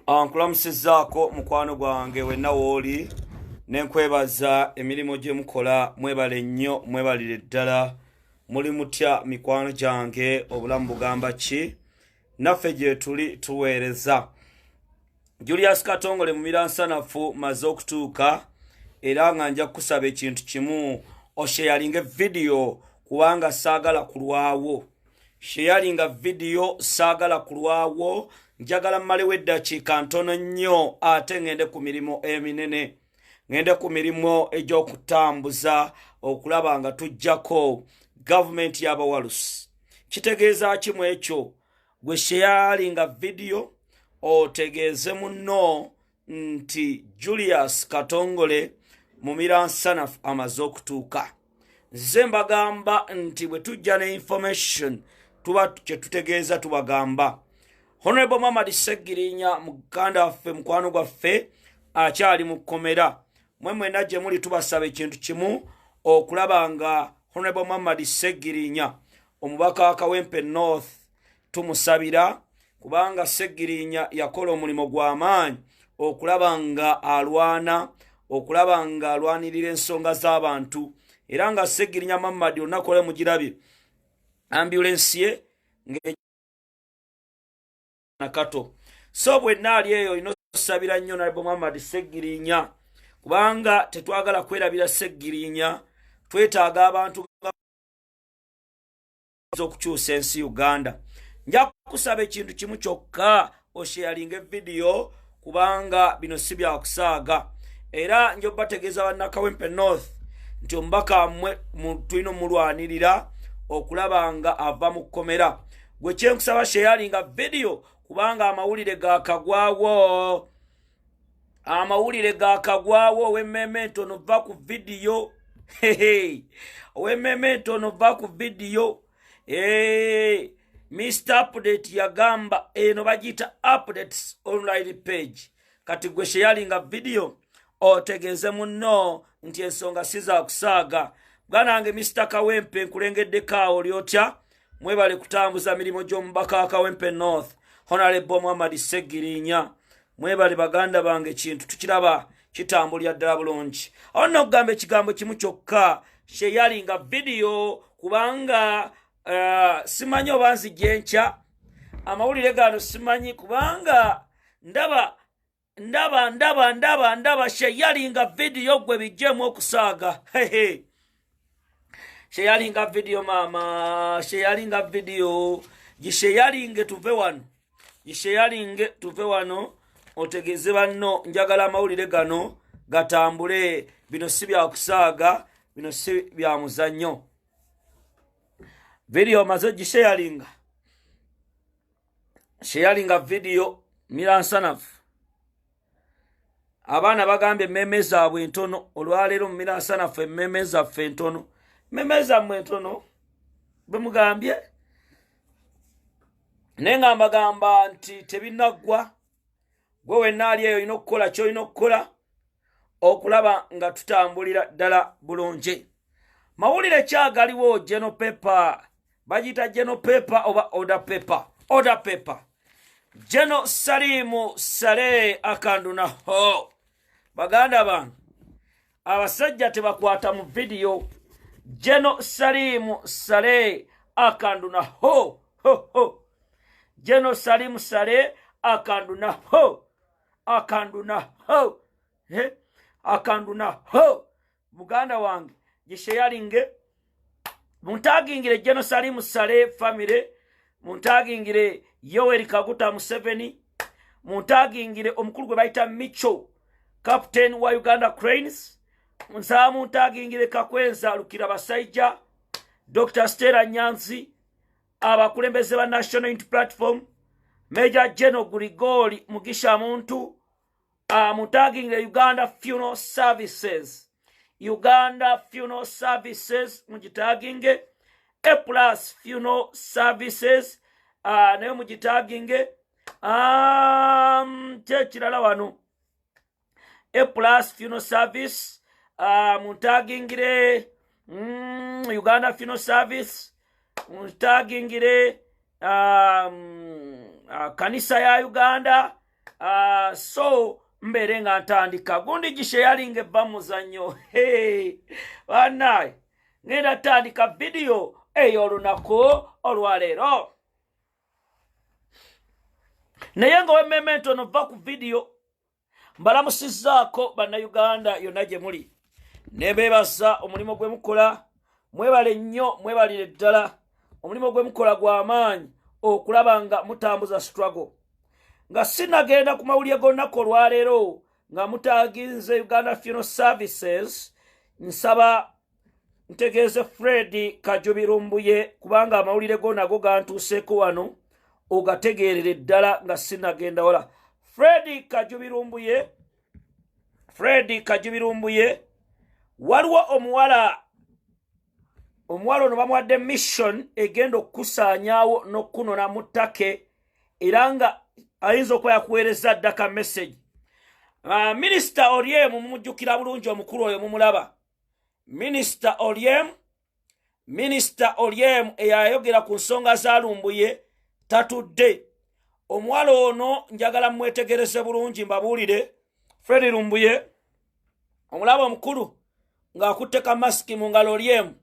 Nkulamusizzaako mukwano gwange wenna wooli, ne nkwebaza emirimu gye mukola. Mwebale nnyo, mwebalire ddala. Muli mutya mikwano gyange? Obulamu bugamba ki? Naffe gye tuli tuweereza. Julius Katongole Mumiransanafu maze okutuuka, era nga nja kukusaba ekintu kimu: osharinga vidiyo, kubanga saagala kulwawo. Sharinga vidiyo, saagala kulwawo. Njagala mmalewo eddakiika ntono nnyo, ate ŋŋende ku mirimu eminene, ŋŋende ku mirimu egy'okutambuza okulaba nga tujjako gavumenti y'abawalusi. Kitegeeza ki mu ekyo? Gwe sharinga vidiyo, otegeeze munno nti Julius Katongole Mumiransanafu amaze okutuuka. Nze mbagamba nti bwe tujja ne information, tuba kyetutegeeza tubagamba. Honorable Mamadi Segirinya, muganda waffe, mukwano gwaffe, akyali mu kkomera. Mwe mwena gye muli, tubasaba ekintu kimu: okulaba nga Honorable Mamadi Segirinya, omubaka wa Kawempe North, tumusabira, kubanga Segirinya yakola omulimu gw'amaanyi okulaba nga alwana, okulaba nga alwanirira ensonga z'abantu. Era nga Segirinya Mamadi olunaku olwe mugirabye ambulensi ye nakato. So bwenna ali eyo olina osabira nnyo Honorable Muhammad Segirinya, kubanga tetwagala kwerabira Segirinya. Twetaaga abantu okukyusa ensi Uganda. Nja kusaba ekintu kimu kyokka: osharinga evidiyo, kubanga bino si byakusaaga. Era nja obategeeza bannakawempe North nti omubaka mmwe tulina omulwanirira okulaba nga ava mu kkomera. Gwe kyenkusaba, sharinga vidiyo, kubanga amawulire gakagwawo, amawulire gakagwawo. Ow'emmeeme entono, va ku vidiyo. Ow'emmeeme entono, va ku vidiyo. Mr Update yagamba eno bagiyita Updates Online page. Kati gwe sharinga vidiyo, otegeeze munno nti ensonga si za kusaaga. Bwanange Mr Kawempe, nkulengeddeko awo, oli otya? Mwebale kutambuza mirimu gy'omubaka wa Kawempe North, Honorable Muhammad Segirinya. Mwebale baganda bange, kintu tukiraba kitambulira ddala bulungi. Awo nno okugamba ekigambo kimu kyokka: sharinga vidiyo, kubanga simanyi oba nzijja enkya. Amawulire gano simanyi, kubanga ndaba ndaba ndaba ndaba ndaba. Sharinga vidiyo gwe, bijjemu okusaaga. Sharinga vidiyo maama, sharinga vidiyo, gisharinge tuve wano, gisharinge tuve wano, otegeeze banno. Njagala amawulire gano gatambule. Bino si byakusaaga, bino si bya muzannyo. Vidiyo maze gisharinga, sharinga vidiyo. Miransanafu, abaana bagambye emmeeme zaabwe entono olwaleero. Mu miransanafu, emmeeme zaffe entono, emmeeme zammwe entono bwe mugambye, naye nga mbagamba nti tebinaggwa. Gwe wenna ali eyo olina okukola kyolina okukola okulaba nga tutambulira ddala bulungi. Mawulire kyagaliwo? General paper, bagiyita general paper oba order paper? Order paper. General Salimu Sale Akandunaho, baganda bange, abasajja tebakwata mu vidiyo. General Salimu Sale Akandunaho, ho ho. General Salimu Sale Akandunaho, Akandunaho, Akandunaho. Muganda wange, gisharinge, muntagingire General Salimu Sale family, muntagingire Yoweri Kaguta Museveni, muntagingire omukulu gwe bayita Micho, captain wa Uganda Cranes. Nsaba muntagingire Kakwenza Lukira Basaija, Dr Stella Nyanzi, abakulembeze ba National Unity Platform, Major General Gurigori Mugisha Muntu. Mutagingire Uganda Funeral Services, Uganda Funeral Services mugitaginge, A Plus Funeral Services nayo mugitaginge. Kyekirala wano, A Plus Funeral Service, mutagingire Uganda Funeral Service, mutagingire kanisa ya Uganda. So mbeere nga ntandika gundi gisheyalinga ebba muzannyo. Hey, bannaye ngenda tandika vidiyo ey'olunaku olwaleero, naye nga wemmeme ntono va ku vidiyo. Mbalamusizzaako Bannayuganda yonna gye muli, ne beebaza omulimu gwe mukola. Mwebale nnyo, mwebalire ddala. Omulimu gwe mukola gw'amaanyi okulaba nga mutambuza struggle. Nga sinagenda ku mawulire g'olunaku olwaleero nga mutaginze Uganda Funeral Services, nsaba ntegeeze Fred Kajubi Lumbuye, kubanga amawulire go nago gantuuseeko wano, ogategeerere ddala nga sinagenda wala. Fred Kajubi Lumbuye, Fred Kajubi Lumbuye, waliwo omuwala. Omuwala ono bamuwadde mission egenda okukusaanyaawo n'okukunona mu ttake, era nga ayinza okuba yakuweereza ddaka message. Minisita Oryem mumujjukira bulungi, omukulu oyo mumulaba, Minisita Oryem. Minisita Oryem eyayogera ku nsonga za Lumbuye tatudde. Omuwala ono njagala mwetegereze bulungi, mbabuulire. Fred Lumbuye omulaba omukulu ng'akutte ka masiki mu ngalo, Oryem,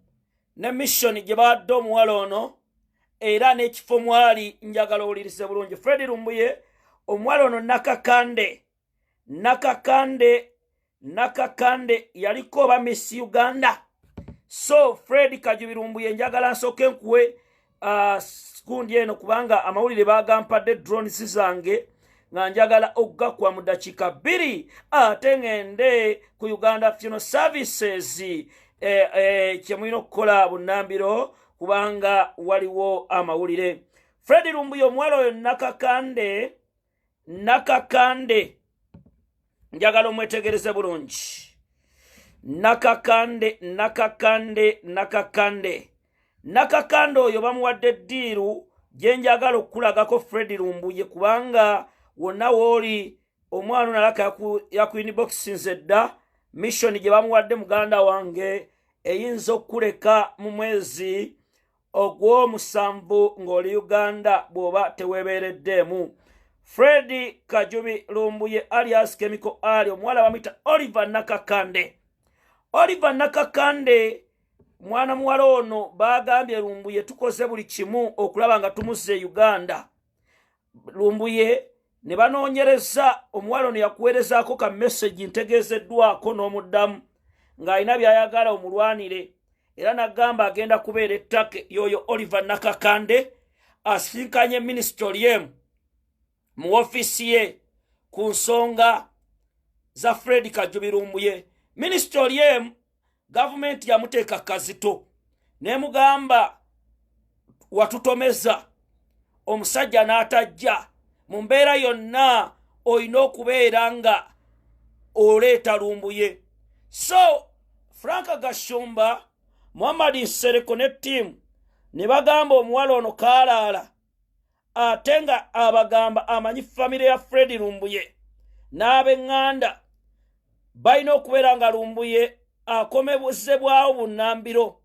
ne mission gye bawadde omuwala ono era n'ekifo mwali. Njagala owulirize bulungi. Fred Lumbuye, omuwala ono Nakakande, Nakakande, Nakakande yaliko oba Miss Uganda. So Fred Kajubi Lumbuye, njagala nsooke nkuwe gundi eno, kubanga amawulire bagampadde drones zange nga njagala okugakuwa mu dakiika 2, ate ŋŋende ku Uganda Funeral Services, kyemulina okukola bunnambiro, kubanga waliwo amawulire. Fred Lumbuye, omuwala oyo Nakakande, Nakakande, njagala omwetegereze bulungi. Nakakande, Nakakande, Nakakande, Nakakande oyo bamuwadde deal gye njagala okukulagako, Fred Lumbuye, kubanga wonna wooli omwana onalaka yakuinboxinze dda. Mission gye bamuwadde, muganda wange, eyinza okukuleka mu mwezi ogw'omusanvu ng'oli Uganda bw'oba teweebeereddeemu. Fred Kajubi Lumbuye alias Chemical Ali, omuwala bamuyita Oliver Nakakande. Oliver Nakakande mwana muwala ono bagambye Lumbuye tukoze buli kimu okulaba nga tumuzza e Uganda. Lumbuye ne banoonyereza omuwala ono yakuweerezaako ka message, ntegeezeddwako n'omuddamu ng'alina by'ayagala omulwanire, era n'agamba agenda kubeera ettake. Yoyo Oliver Nakakande asinkanye Minisita Oryem mu ofiisi ye ku nsonga za Fred Kajubi Lumbuye. Minisita Oryem gavumenti yamuteeka kazito nemugamba watutomeza omusajja n'atajja, mu mbeera yonna olina okubeera nga oleeta Lumbuye. So Frank Gashumba, Muhammad Nsereko ne ttiimu ne bagamba omuwala ono kaalaala, ate nga abagamba amanyi famire ya Fred Lumbuye n'ab'eŋŋanda balina okubeera nga Lumbuye akomezebwawo bunnambiro.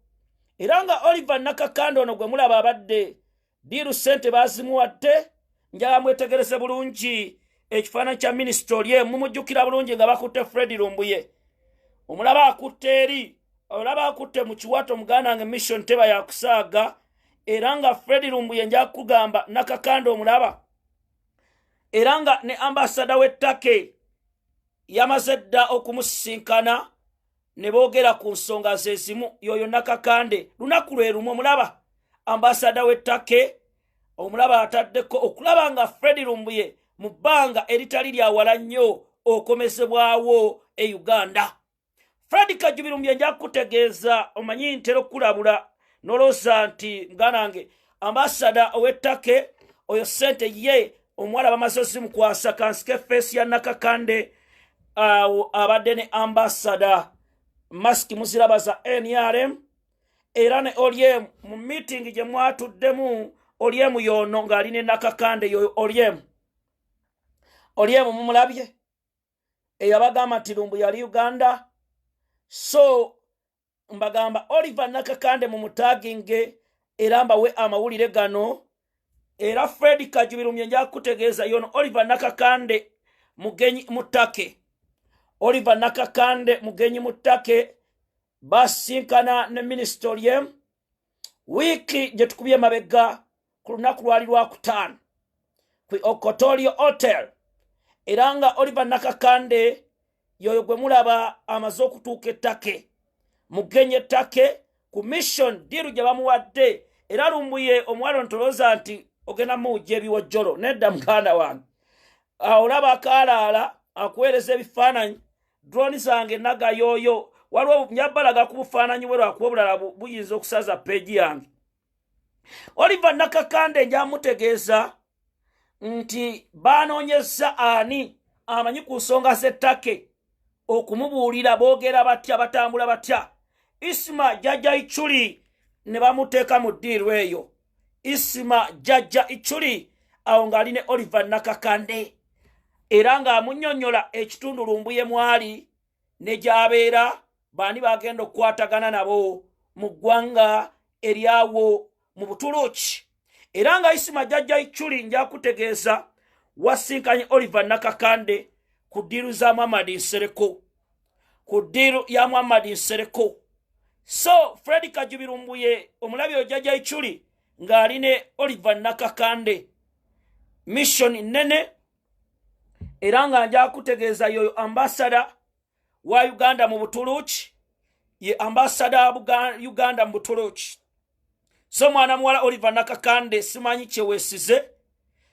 Era nga Oliver Nakakande ono gwe mulaba abadde deal, ssente bazimuwadde. Njala mwetegereze bulungi ekifaananyi kya Minisita Oryem. Mumujjukira bulungi nga bakutte Fred Lumbuye. Omulaba akutte eri, olaba akutte mu kiwato. Muganda wange, mission teba yakusaaga. Era nga Fred Lumbuye, nja kugamba, Nakakande omulaba, era nga ne ambasada w'ettake yamaze dda okumusisinkana ne boogera ku nsonga ze zimu. Yoyo Nakakande, lunaku lwe lumu omulaba ambasada w'ettake, omulaba ataddeko okulaba nga Fred Lumbuye mu bbanga eritali lyawala nnyo okomezebwawo e Uganda. Fred Kajubi Lumbuye, nja kukutegeeza, omanyi ntera okukulabula nolowooza nti muganda wange ambasada ow'ettake oyo ssente ye omuwala bamaze ozimukwasa. Kansike face ya Nakakande awo abadde ne ambasada, masiki muziraba za NRM, era ne Oryem mu meeting gye mwatuddemu. Oryem yoono ng'ali ne Nakakande. Yoyo Oryem. Oryem mumulabye eyabagamba nti Lumbu yali Uganda. So mbagamba Oliver Nakakande mumutaginge era mbawe amawulire gano. Era Fred Kajubi Lumbuye, nja kutegeeza, yono Oliver Nakakande. Mugenyi Mutake, Oliver Nakakande Mugenyi Mutake basinkana ne Minisita Oryem wiiki gye tukubye mabega ku lunaku lwali lwakutaano ku Okotorio Hotel, era nga Oliver Nakakande yoyo gwe mulaba amaze okutuuka ettake Mugenyi ettake ku mission deal gye bamuwadde. Era Lumbuye omuwala ntolooza nti ogenda muwujja ebiwojjolo. Nedda muganda wange, olaba akaalaala akuweereza ebifaananyi, drone zange nagayooyo waliwo njabalaga ku bufaananyi bwe lwakuba obulala buyinza okusaza page yange. Oliver Nakakande njamutegeeza nti banoonyezza ani amanyi ku nsonga z'ettake okumubuulira boogera batya, batambula batya. Isima Jjajja Ichuli ne bamuteeka mu ddiiru eyo. Isima Jjajja Ichuli awo ng'ali ne Oliver Nakakande era ng'amunnyonnyola ekitundu Lumbuye mwali ne gy'abeera, baani bagenda okukwatagana nabo mu ggwanga eryawo mu Butuluki. Era nga Isima Jjajja Ichuli nja kutegeeza wasinkanye Oliver Nakakande ku ddiiru za Muhammad Nsereko, ku ddiiru ya Muhammad Nsereko. So Fred Kajubi Lumbuye omulabi ojjajja Ichuli ng'ali ne Oliver Nakakande, mission nene. Era nga nja kutegeeza yoyo ambassador wa Uganda mu Butuluki, ye ambassador wa Uganda mu Butuluki. So mwana muwala Oliver Nakakande, simanyi kyeweesize,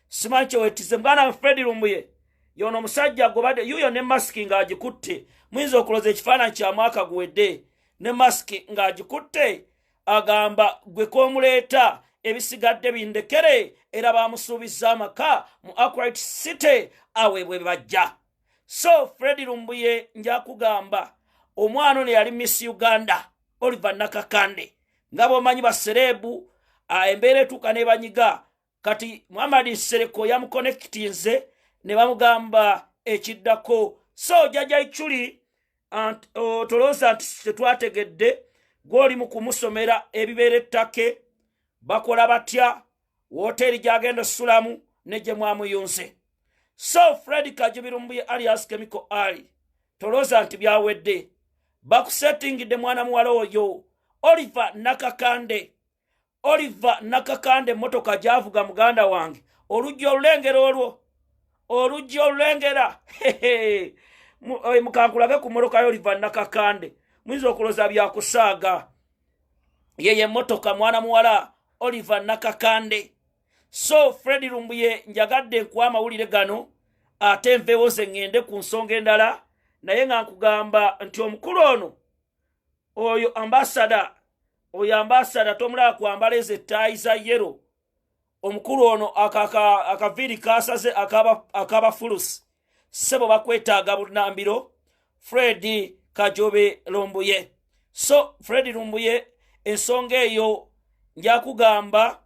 simanyi kyewetize. Muganda Fred Lumbuye yono omusajja gobadde yuyo ne masiki ng'agikutte, muyinza okuloza ekifaananyi kya mwaka guwedde ne masiki ng'agikutte, agamba gwe k'omuleeta ebisigadde bindekere. Era bamusuubizza amaka mu Akright City aweebwe bajja. So Fred Lumbuye nja kugamba omwana ono yali Miss Uganda Oliver Nakakande, nga bwomanyi ba celeb embeera etuuka nebanyiga. Kati Muhammad Nsereko yamuconnectinze ne bamugamba ekiddako. So Jjajja Ichuli, tolowooza nti tetwategedde gw'oli mu kumusomera ebibeera ettake, bakola batya, woteeri gy'agenda osulamu ne gye mwamuyunze. So Fred Kajubi Lumbuye alias Chemical Ali, tolowooza nti byawedde. Bakusettingidde mwana muwala oyo Oliver Nakakande. Oliver Nakakande emmotoka gy'avuga, muganda wange, olujja olulengera, olwo olujja olulengera. Mukankulage ku mmotoka ya Oliver Nakakande, muyinza okulooza byakusaaga. Yeye emmotoka mwana muwala Oliver Nakakande. So Fred Lumbuye, njagadde nkuwa amawulire gano ate nveewo ze ŋŋende ku nsonga endala, naye nga nkugamba nti omukulu ono oyo ambassador, oyo ambassador tomulaba kwambala ezo ettaayi za yellow. Omukulu ono akaviiri kasaze akabafulusi. Ssebo, bakwetaaga bunambiro, Fred Kajobe Lumbuye. So Fred Lumbuye, ensonga eyo njakugamba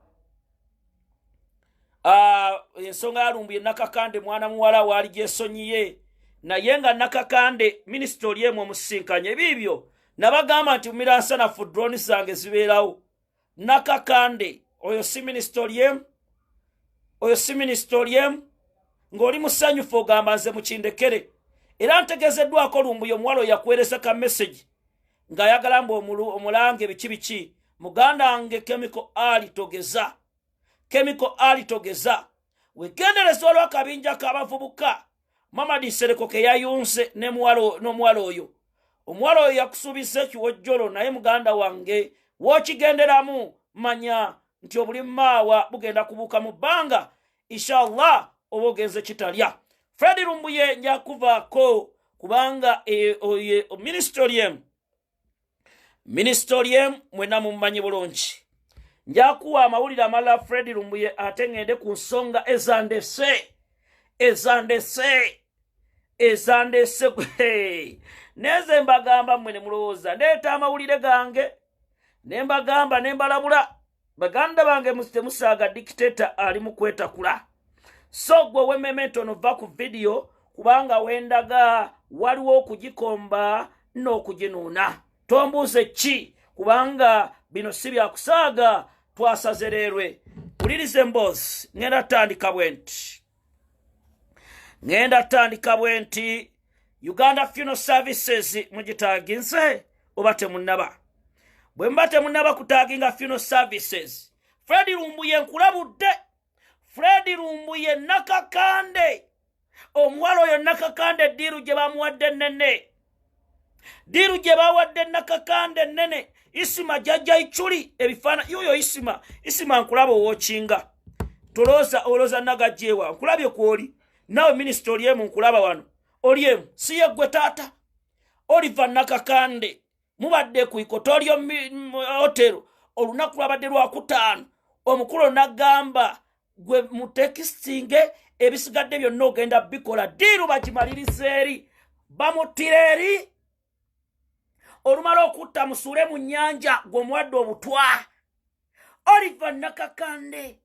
ensonga ya Lumbuye Nakakande, mwana muwala waali gyesonyiye, naye nga Nakakande minisita oli emu omusinkanye ebiibyo nabagamba nti mumiransanafu drone zange zibeerawo. Nakakande oyo si minisita olyemu, oyo si minisita olyemu. Ng'oli musanyufu ogamba nze mukindekere. Era ntegezeddwako Lumbuye omuwala oyo yakuweereza ka message ng'ayagala mbu omulange biki biki. Muganda wange Chemical Ali, togeza. Chemical Ali, togeza, wegendereza olw'akabinja k'abavubuka Mamadi Sereko ke yayunze n'omuwala oyo. Omuwala oyo yakusuubiza ekiwojjolo, naye muganda wange w'okigenderamu manya nti obulimaawa bugenda kubuuka mu bbanga, inshallah oba ogenze kitalya. Fred Lumbuye nja kuvaako kubanga minisita olyemu, minisita olyemu mwenna mumumanyi bulungi. Nja kuwa amawulire amalala Fred Lumbuye ate ŋŋende ku nsonga ezandese, ezandese, ezandese. Nenze mbagamba mmwe ne mulowooza ndeeta amawulire gange, ne mbagamba ne mbalabula, baganda bange, temusaaga dictator ali mu kwetakula. So gwe w'emmeme entono, va ku vidiyo kubanga wendaga waliwo okugikomba n'okuginuuna. Tombuuze ki, kubanga bino si byakusaaga, twasaze leerwe. Wuliriza emboozi, ŋŋenda tutandika bwe nti. Ŋŋenda tandika bwe nti Uganda Funeral Services mugitaaginze oba temunnaba? Bwe muba temunnaba kutaaginga Funeral Services, Fred Lumbuye nkulabudde. Fred Lumbuye Nakakande, omuwala oyo Nakakande deal gye bamuwadde nnene, deal gye bawadde Nakakande nnene. Isima jjajja Ichuli ebifaana yoyo Isima, Isima nkulaba owookinga tolooza olooza nagajjeewa nkulabye kwoli naawe minisita olyemu nkulaba wano olyemu si ye ggwe taata Oliver Nakakande mubadde ku Equatorial Hotel olunaku lwabadde lwakutaano omukulu n'agamba gwe mutekisitinge ebisigadde byonna ogenda bikola deal bagimaliriza eri bamuttira eri olumala okutta musuule mu nnyanja gw'omuwadde obutwa. Oliver Nakakande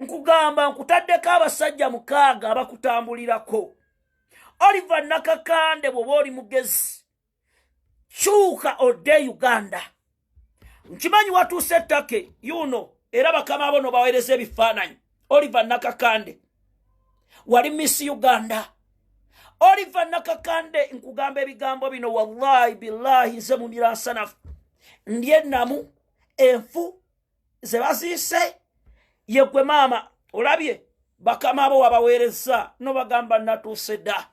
nkugamba nkutaddeko abasajja 6 abakutambulirako. Oliver Nakakande bw'oba oli mugezi kyuka odde Uganda. Nkimanyi watuuse ettake yuno era bakama abo nobaweereza ebifaananyi. Oliver Nakakande wali Miss Uganda. Oliver Nakakande nkugamba ebigambo bino wallahi billahi nze mumira nsanafu ndi ennamu enfu ze baziise ye gwe maama olabye bakama abo wabaweereza nobagamba natuuse dda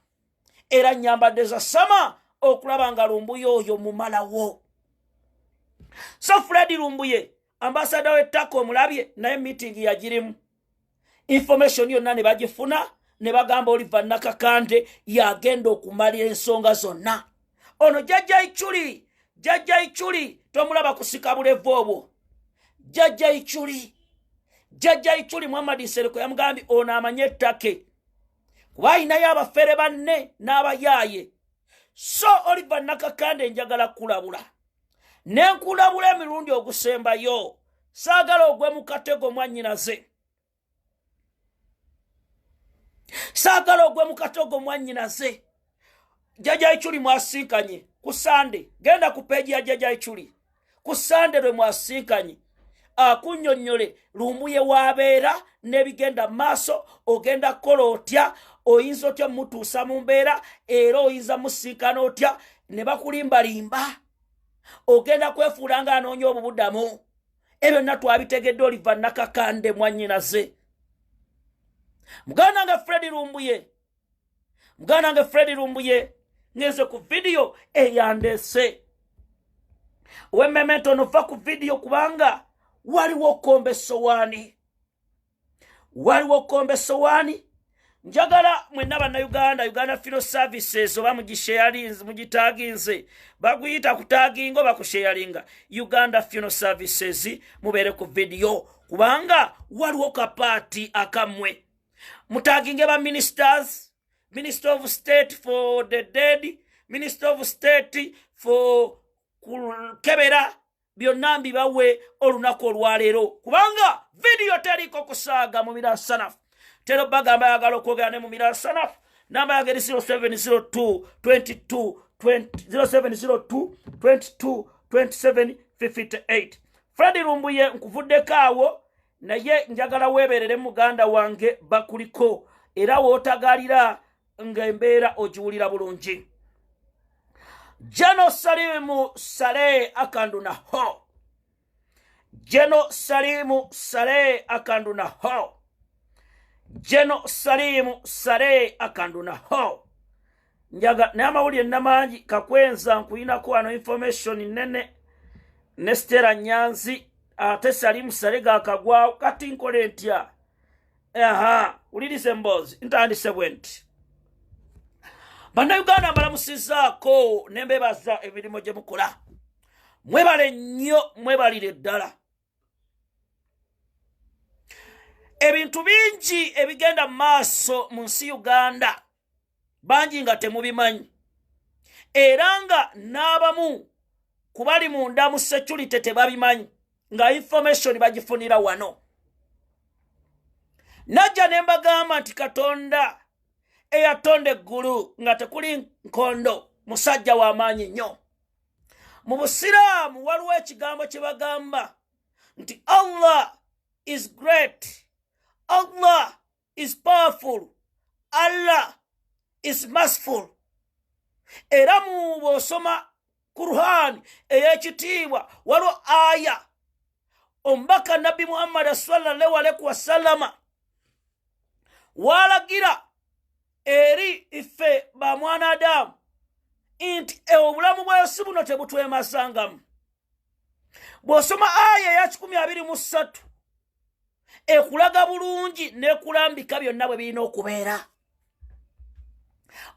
era nnyambadde za sama okulaba nga Lumbuye oyo mumalawo. So Fred Lumbuye ambasada w'ettaka omulabye naye meeting yagirimu information yonna ne bagifuna ne bagamba Oliver Nakakande yagenda okumalira ensonga zonna. Ono jjajja Ichuli, jjajja Ichuli tomulaba kusika bulevu obwo. Jjajja Ichuli, jjajja Ichuli Muhammad Nsereko yamugambye ono amanye ettake kuba ayinayo abafere banne n'abayaaye. So Oliver Nakakande njagala kulabula ne nkulabula emirundi ogusembayo saagala ogwe mu katego mwannyinaze, saagala ogwe mu katego mwannyinaze. Jjajja Ichuli mwasinkanye ku Sande, genda ku peegi ya jjajja Ichuli ku Sande lwe mwasinkanye akunnyonnyole Lumbuye w'abeera n'ebigenda maaso, ogenda kukola otya, oyinza otya mutuusa mu mbeera era oyinza musinkana otya ne bakulimbalimba ogenda kwefuula ng'anoonya obubudamu. Ebyo byonna twabitegedde Oliver Nakakande mwannyinaze. Muganda wange Fred Lumbuye, muganda wange Fred Lumbuye ngenze ku vidiyo eyandeese ow'emmeme ntono va ku vidiyo kubanga waliwo okkomba essowaani, waliwo okkomba essowaani. Njagala mwenna bannayuganda Uganda Funeral Services oba mugisharinze mugitaginze baguyita kutaginga oba kusharinga Uganda Funeral Services mubeere ku vidiyo kubanga waliwo kapaati akammwe. Mutaginge ba ministers, Minister of State for the Dead, Minister of State for kukebera byonna mbibawe olunaku olwaleero kubanga vidiyo teriko kusaaga mu mirasanafu. Tero bagamba ayagala okwogera ne mu mirasanafu namba yange eri 0702 22 0702 22 27 58. Fred Lumbuye nkuvuddeko awo naye njagala weeberere muganda wange bakuliko era w'otagalira ng'embeera ogiwulira bulungi. Jeno Salimu Saleh Akanduna ho, Jeno Salimu Saleh Akanduna ho, Jeno Salimu Saleh Akanduna ho. Njaga naye amawulire namangi kakwenza nkuyinako wano information nnene ne Stella Nyanzi ate Salimu Saleh gakagwawo kati nkole ntya? Aha, wuliriza emboozi ntandise bwe nti. Bannayuganda mbalamusizzaako ne mbeebaza emirimu gye mukola. Mwebale nnyo, mwebalire ddala. Ebintu bingi ebigenda mu maaso mu nsi Uganda bangi nga temubimanyi era nga n'abamu ku bali munda mu security tebabimanyi nga information bagifunira wano. Najja ne mbagamba nti Katonda eyatonda eggulu nga tekuli nkondo musajja w'amaanyi nnyo. Mu Busiraamu waliwo ekigambo kye bagamba nti Allah is great, Allah is powerful, Allah is merciful. Era mu bw'osoma Kurhani ey'ekitiibwa waliwo aya omubaka Nabbi Muhammad sallallahu alaihi wasallama walagira eri ife ba mwana Adamu nti obulamu bw'ensi buno tebutwemasangamu. Bw'osoma aya ya 123 ekulaga bulungi n'ekulambika byonna bwe birina okubeera.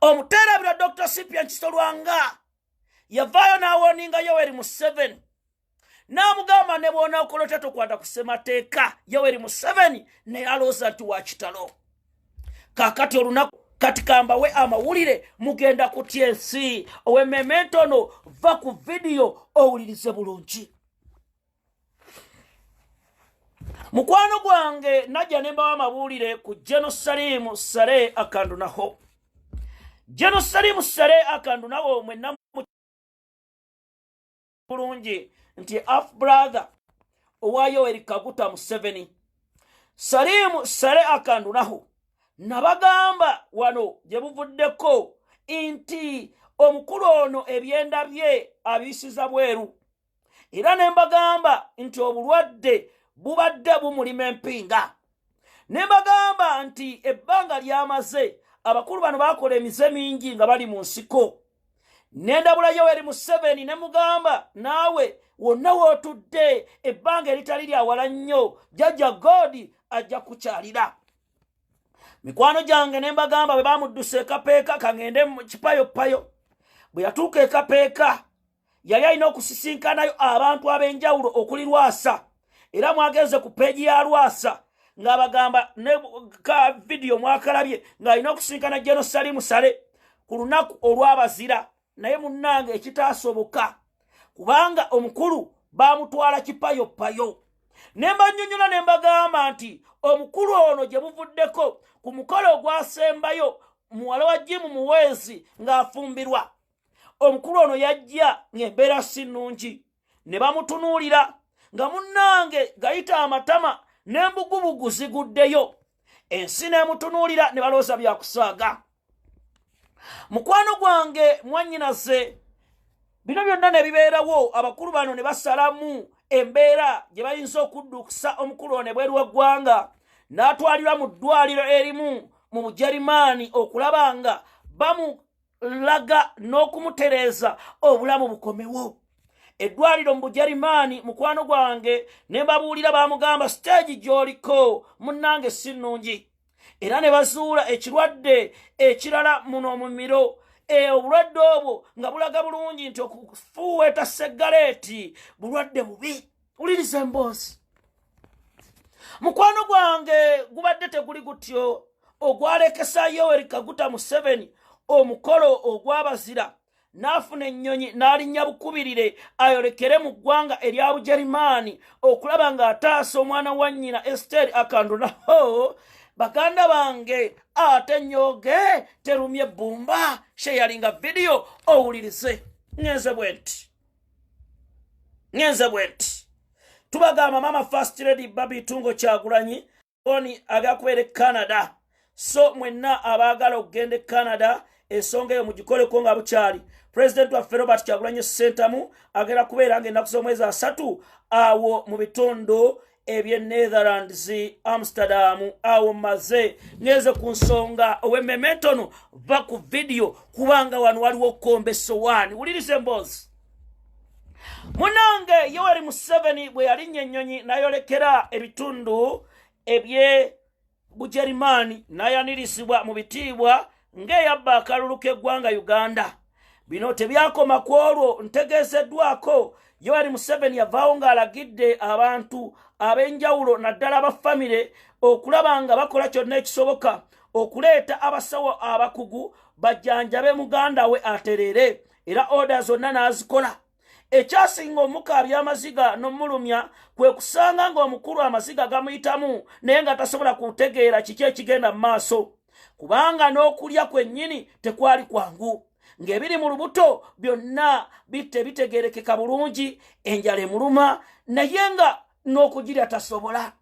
Omuteerabira Dr. Cyprian Kizito Lwanga yavaayo n'awoninga Yoweri Museveni n'amugamba ne bw'onaakola otya tokwata ku ssemateeka. Yoweri Museveni naye alowooza nti wa kitalo. Kaakati olunaku kati kambawe amawulire, mugenda kutya ensi. Ow'emmeeme entono, va ku vidiyo owulirize bulungi. Mukwano gwange najja ne mbawa amawulire ku General Salim Saleh Akandunaho. General Salim Saleh Akandunaho mwenna bulungi nti half brother owa Yoweri Kaguta Museveni. Salim Saleh Akandunaho nabagamba wano gye buvuddeko nti omukulu ono ebyenda bye abiyisiza bweru, era ne mbagamba nti obulwadde bubadde bumulima empinga. Ne mbagamba nti ebbanga ly'amaze abakulu bano bakola emize mingi nga bali mu nsiko. Ne ndabula Yoweri Museveni ne mugamba naawe wonna w'otudde ebbanga eritali lya wala nnyo Jjajja God ajja kukyalira. Mikwano gyange ne mbagamba bwe bamuddusa ekapeeka kaŋŋende mu kipayopayo. Bwe yatuuka ekapeeka yali alina okusisinkanayo abantu ab'enjawulo okuli Lwasa, era mwagenze ku peegi ya Lwasa ng'abagamba ne ka vidiyo mwakalabye ng'alina okusinkana General Salim Saleh ku lunaku olw'abazira. Naye munnange ekitaasoboka kubanga omukulu baamutwala kipayopayo. Ne mbannyonnyola ne mbagamba nti omukulu ono gye buvuddeko ku mukolo ogwasembayo muwala wa Jim Muweesi ng'afumbirwa, omukulu ono yajja ng'embeera si nnungi ne bamutunuulira nga munnange gayita amatama n'embugubugu ziguddeyo, ensi n'emutunuulira ne balowooza bya kusaaga. Mukwano gwange mwannyinaze, bino byonna ne bibeerawo, abakulu bano ne basalamu embeera gye bayinza okuddukusa omukulu ono ebweru w'eggwanga n'atwalirwa mu ddwaliro erimu mu Bujeremaani okulaba nga bamulaga n'okumutereeza obulamu bukomewo. Eddwaliro mu Bujeremaani mukwano gwange ne mbabuulira baamugamba siteegi gy'oliko munnange si nnungi, era ne bazuula ekirwadde ekirala muno mu miro. Obulwadde obwo nga bulaga bulungi nti okufuuweeta seggaleeti bulwadde bubi. Wuliriza emboozi. Mukwano gwange gubadde teguli gutyo ogwalekesa Yoweri Kaguta Museveni omukolo ogw'abazira n'afuna ennyonyi n'alinnya bukubirire ayolekere mu ggwanga erya Bujeremaani okulaba ng'ataasa omwana wa nnyina Esther Akandunaho. Baganda bange ate ennyoge terumye ebbumba, sheyalinga vidiyo owulirize. Ngenze bwe nti tubagamba mama First Lady Barbie Itungo Kyagulanyi oni agakubeera e Canada. So mwenna abaagala okugenda e Canada ensonga eyo mugikoleko nga bukyali. Pulezidenti waffe Robert Kyagulanyi Ssentamu agenda kubeera ng'ennaku z'omwezi 3 awo mu bitundu eby'e Netherlands, Amsterdam. Awo maze ngeze ku nsonga ow'emmeme entono, va ku vidiyo kubanga wano waliwo okkomba essowaani. Wuliriza emboozi. Munnange Yoweri Museveni bwe yalinnya ennyonyi n'ayolekera ebitundu eby'e Bujeremaani n'ayanirizibwa mu bitiibwa ng'eyabba akalulu k'eggwanga Uganda. Bino tebyakoma ku olwo, ntegeezeddwako Yoweri Museveni yavaawo ng'alagidde abantu ab'enjawulo naddala aba famire okulaba nga bakola kyonna ekisoboka okuleeta abasawo abakugu bajjanjabe muganda we atereere, era oda zonna n'azikola. Ekyasinga omukaabya amaziga n'omulumya kwe kusanga ng'omukulu amaziga gamuyitamu naye nga tasobola kutegeera kiki ekigenda mu maaso, kubanga n'okulya kwennyini tekwali kwangu, ng'ebiri mu lubuto byonna bitegeerekeka bulungi, enjala emuluma naye nga n'okugirya tasobola.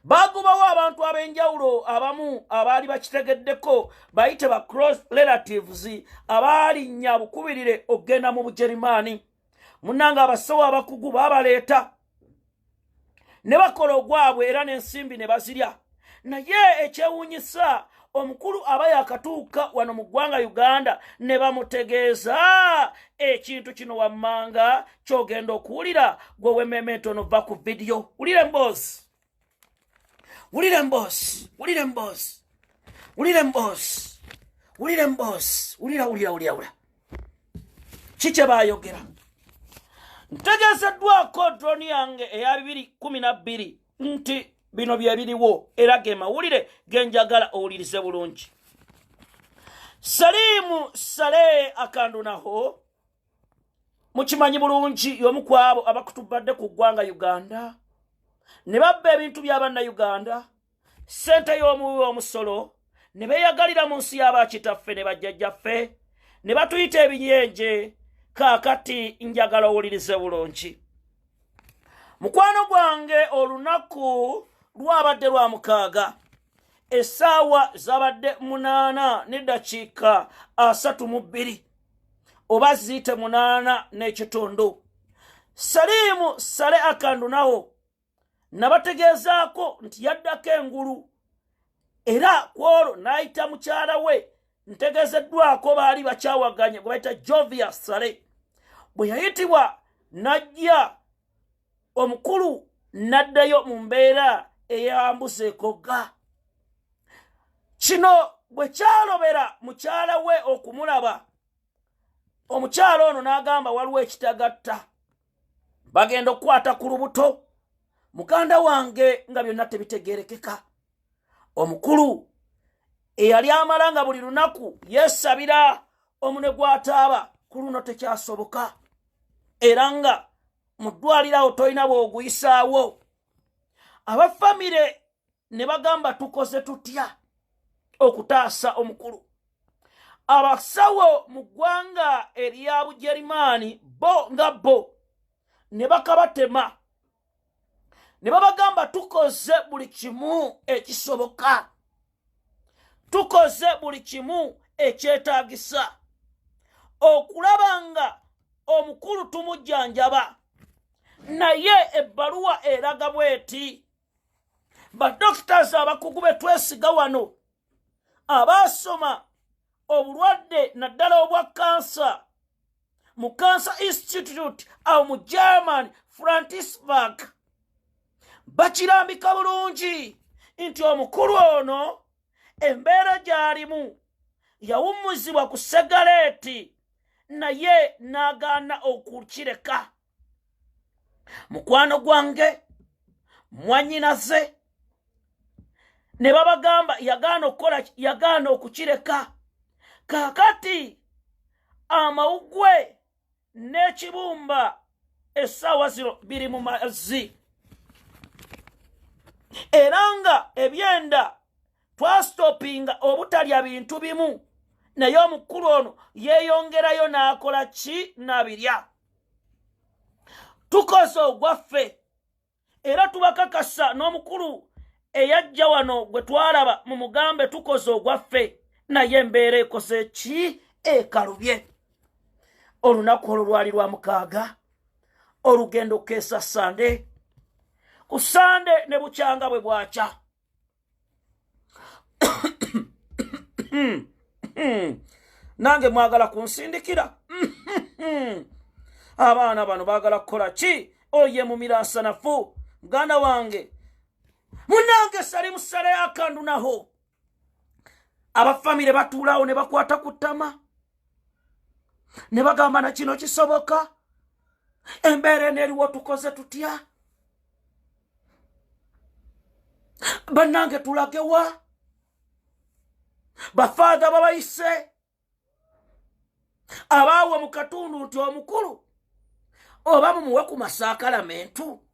Bagobawo abantu ab'enjawulo abamu abaali bakitegeddeko, bayite ba close relatives, abaalinnya bukubirire okugenda mu Bugerimaani. Munnange, abasawo abakugu baabaleeta ne bakola ogwabwe era n'ensimbi ne bazirya. Naye ekyewuunyisa, omukulu aba yakatuuka wano mu ggwanga Uganda ne bamutegeeza ekintu kino wammanga ky'ogenda okuwulira. Gwe w'emmeeme entono, va ku vidiyo, wulira emboozi, wulira emboozi, wulira emboozi, wulira emboozi, wulira emboozi, wulira, wulira, wulira, wulira ki kye baayogera. Ntegeezeddwako drone yange eya 2012 nti bino bye biriwo, era ge mawulire ge njagala owulirize bulungi. Salimu Saleh Akandunaho mukimanyi bulungi, y'omu ku abo abakutubadde ku ggwanga Uganda ne babba ebintu by'Abannayuganda, ssente y'omuwi w'omusolo, ne beeyagalira mu nsi y'abakitaffe ne bajjajjaffe ne batuyita ebinyenje. Kaakati njagala owulirize bulungi, mukwano gwange. Olunaku lwabadde lwa 6, essaawa zabadde 8:32, oba ziyite 8:30. Saliimu Saleh Akandunawo nabategeezaako nti yaddako engulu, era kwolwo n'ayita mukyala we. Ntegeezeddwako baali bakyawaganye, gwe bayita Jovia Saleh. Bwe yayitibwa n'ajja, omukulu n'addayo mu mbeera eyambuza ekogga. Kino bwe kyalobera mukyala we okumulaba, omukyala ono n'agamba waliwo ekitagatta, bagenda okukwata ku lubuto. Muganda wange, nga byonna tebitegerekeka. Omukulu eyali amala nga buli lunaku yeesabira omunwe gw'ataaba, ku luno tekyasoboka, era nga mu ddwaliro awo tolina bw'oguyisaawo. Abafamire ne bagamba, tukoze tutya okutaasa omukulu? Abasawo mu ggwanga erya Bugerimaani bo nga bo ne bakabatema ne babagamba, tukoze buli kimu ekisoboka, tukoze buli kimu ekyetaagisa okulaba nga omukulu tumujjanjaba, naye ebbaluwa eraga bweti: badoctors abakugu be twesiga wano abaasoma obulwadde naddala obwa kansa mu Cancer Institute awo mu German, Frantisburg, bakirambika bulungi nti omukulu ono embeera gy'alimu yawummuzibwa ku segaleeti naye n'agaana okukireka. Mukwano gwange, mwannyinaze, ne babagamba yagaana okukola, yagaana okukireka. Kaakati amawugwe n'ekibumba essaawa zino biri mu mazzi, era nga ebyenda twastopinga obutalya bintu bimu, naye omukulu ono yeeyongerayo n'akola ki? N'abirya. Tukoze ogwaffe era tubakakasa n'omukulu eyajja wano gwe twalaba mu mugambe, tukoze ogwaffe, naye embeera ekoze ki? Ekalubye. Olunaku olwo lwali lwa 6, olugendo keesa Sande. Ku Sande ne bukyanga bwe bwakya, nange mwagala kunsindikira. Abaana bano baagala kukola ki? Oye mumiransanafu, muganda wange, munange Salimu Saleh Akandunaho, abafamire batuulaawo ne bakwata ku ttama ne bagamba, na kino kisoboka? Embeera eno eriwo, tukoze tutya? Bannange, tulagewa? Bafaada babayise abaawe mu katundu nti omukulu oba mumuwe ku masaakalamentu,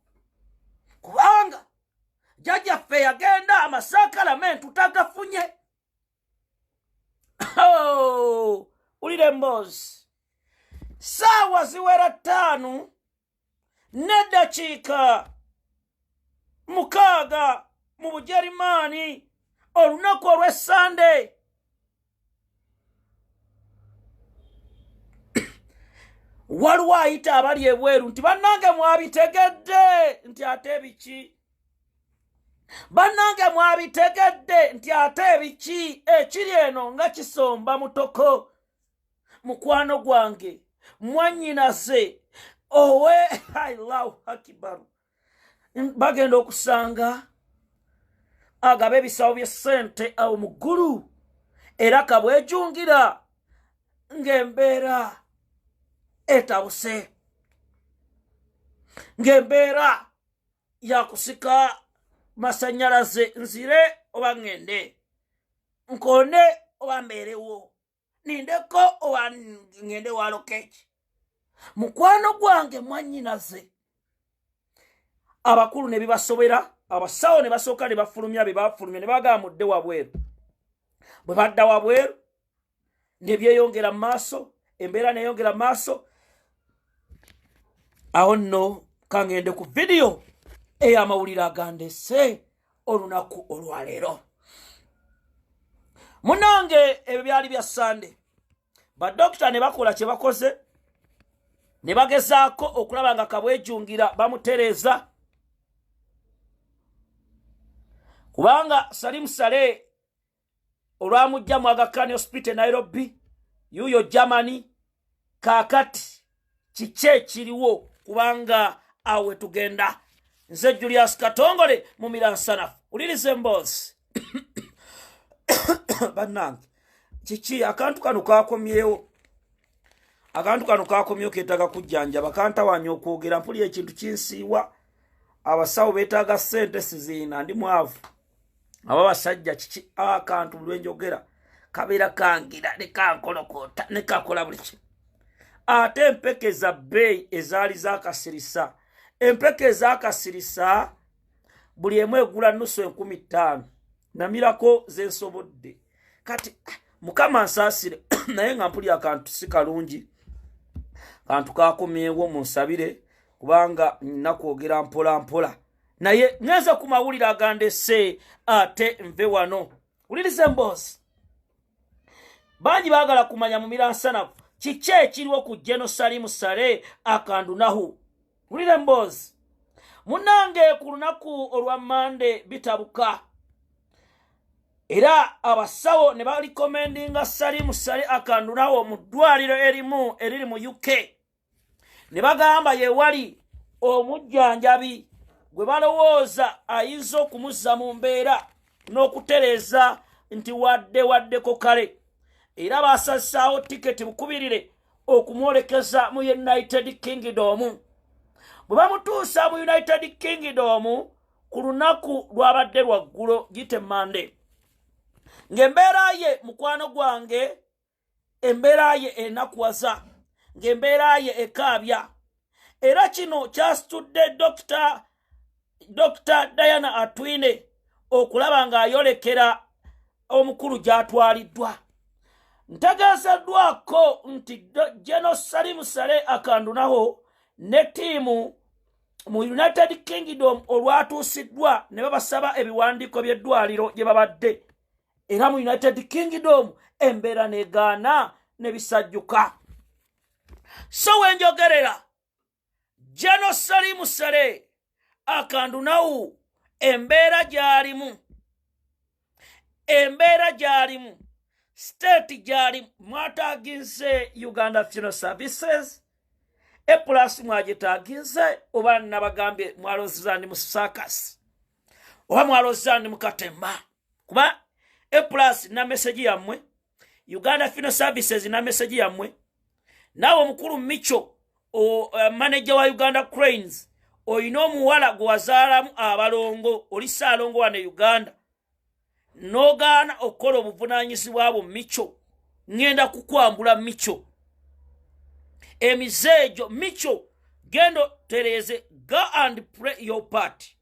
kubanga jjajjaffe yagenda amasaakalamentu tagafunye. Oh, wulira emboozi. Saawa ziwera 5:06. mu Bugerimaani olunaku olw'Essande. Waliwo ayita abali ebweru nti bannange mwabitegedde nti ate biki, bannange mwabitegedde nti ate biki ekiri eno nga kisomba mutoko. Mukwano gwange mwannyinaze owe Allahu Akbar, bagenda okusanga agaba ebisawo by'essente awo mu ggulu, era kabwejungira ng'embeera etabuse, ng'embeera yakusika masannyalaze, nzire oba ŋŋende, nkonde oba mbeerewo, nindeko oba ŋŋende walokeki. Mukwano gwange mwannyinaze abakulu ne bibasobera, abasawo ne basooka ne bafulumya bye bafulumya ne bagamba mudde wabweru. Bwe badda wabweru ne byeyongera mu maaso, embeera neyongera mu maaso. Awo nno kangende ku vidiyo ey'amawulire agandese olunaku olwaleero. Munnange ebyo byali bya Sande. Badokita ne bakola kye bakoze, ne bagezaako okulaba nga kabwejungira bamutereeza, kubanga Salim Saleh olwamujja mu Aga Khan Hospital Nairobi, yuyo Germany. Kaakati kiki ekiriwo? Kubanga awe tugenda. Nze Julius Katongole mu Miransanafu, wuliriza emboozi. Bannange kiki akantu kano kakomyewo, akantu kano kakomyewo, keetaaga kujjanjaba, kantawanya okwogera, mpulira ekintu kinsiiwa. Abasawo beetaaga ssente, siziina, ndi mwavu. Aba basajja kiki akantu lwenjogera kabeera kangira ne kankolokoota ne kakola buli kimu. Ate empeke za bbeeyi ezaali zakasirisa, empeke ezakasirisa buli emu egula nusu 5000, namirako zensobodde. Kati Mukama nsaasire, naye nga mpulira akantu si kalungi, kantu kakomyewo, munsabire kubanga nina kwogera mpola mpola. Naye ngenze ku mawulire agandese ate nve wano. Wuliriza emboozi. Bangi baagala kumanya mu Miransanafu kiki ekiriwo ku General Salim Saleh Akandunahu. Wulira emboozi. Munnange ku lunaku olwa Mande bitabuka, era abasawo ne barecommendinga Salim Saleh Akandunahu mu ddwaliro erimu eriri mu UK, ne bagamba yewali omujjanjabi gwe balowooza ayinza okumuzza mu mbeera n'okutereeza nti wadde waddeko kale. Era basasaawo tiketi bukubirire okumwolekeza mu United Kingdom. Bwe bamutuusa mu United Kingdom ku lunaku lwabadde lwaggulo gite Mande, ng'embeera ye mukwano gwange, embeera ye enakuwaza, ng'embeera ye ekaabya. Era kino kyasitudde Dr. Diana Atwine okulaba ng'ayolekera omukulu gy'atwaliddwa. Ntegeezeddwako nti General Salim Saleh Akandunaho ne ttiimu mu United Kingdom olwatuusiddwa ne babasaba ebiwandiiko by'eddwaliro gye babadde, era mu United Kingdom embeera negaana ne bisajjuka. So wenjogerera General Salim Saleh Akandunahu embeera gy'alimu, embeera gy'alimu, state gy'alimu, mwataaginze Uganda Funeral Services A Plus mwagitaaginze, oba nabagambye mwalozza ndi mu circus oba mwalozza ndi mu katemba, kuba A Plus na message yammwe, Uganda Funeral Services na message yammwe. Naawe omukulu Micho, manager wa Uganda Cranes, olina omuwala gwe wazaalamu abalongo, oli ssaalongo wano e Uganda, n'ogaana okukola obuvunaanyizibwa bwo. Micho, ŋŋenda kukwambula. Micho, emize egyo, Micho, genda otereeze. Go and play your part.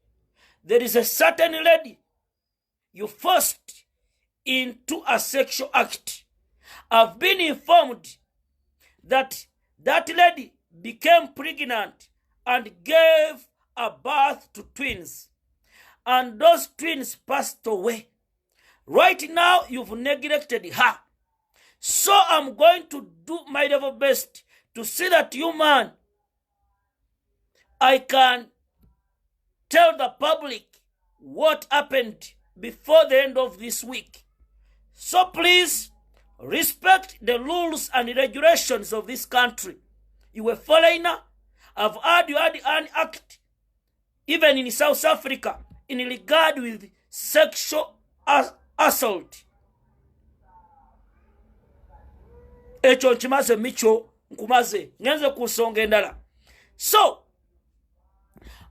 There is a certain lady you forced into a sexual act. I've been informed that that lady became pregnant and gave a birth to twins. And those twins passed away. Right now, you've neglected her. So I'm going to do my level best to see that you, man, I can tell the public what happened before the end of this week. So please respect the rules and regulations of this country. You a foreigner. I've heard you had an act, even in South Africa, in regard with sexual assault. Ekyo nkimaze Micho, nkumaze ngenze ku nsonga endala. So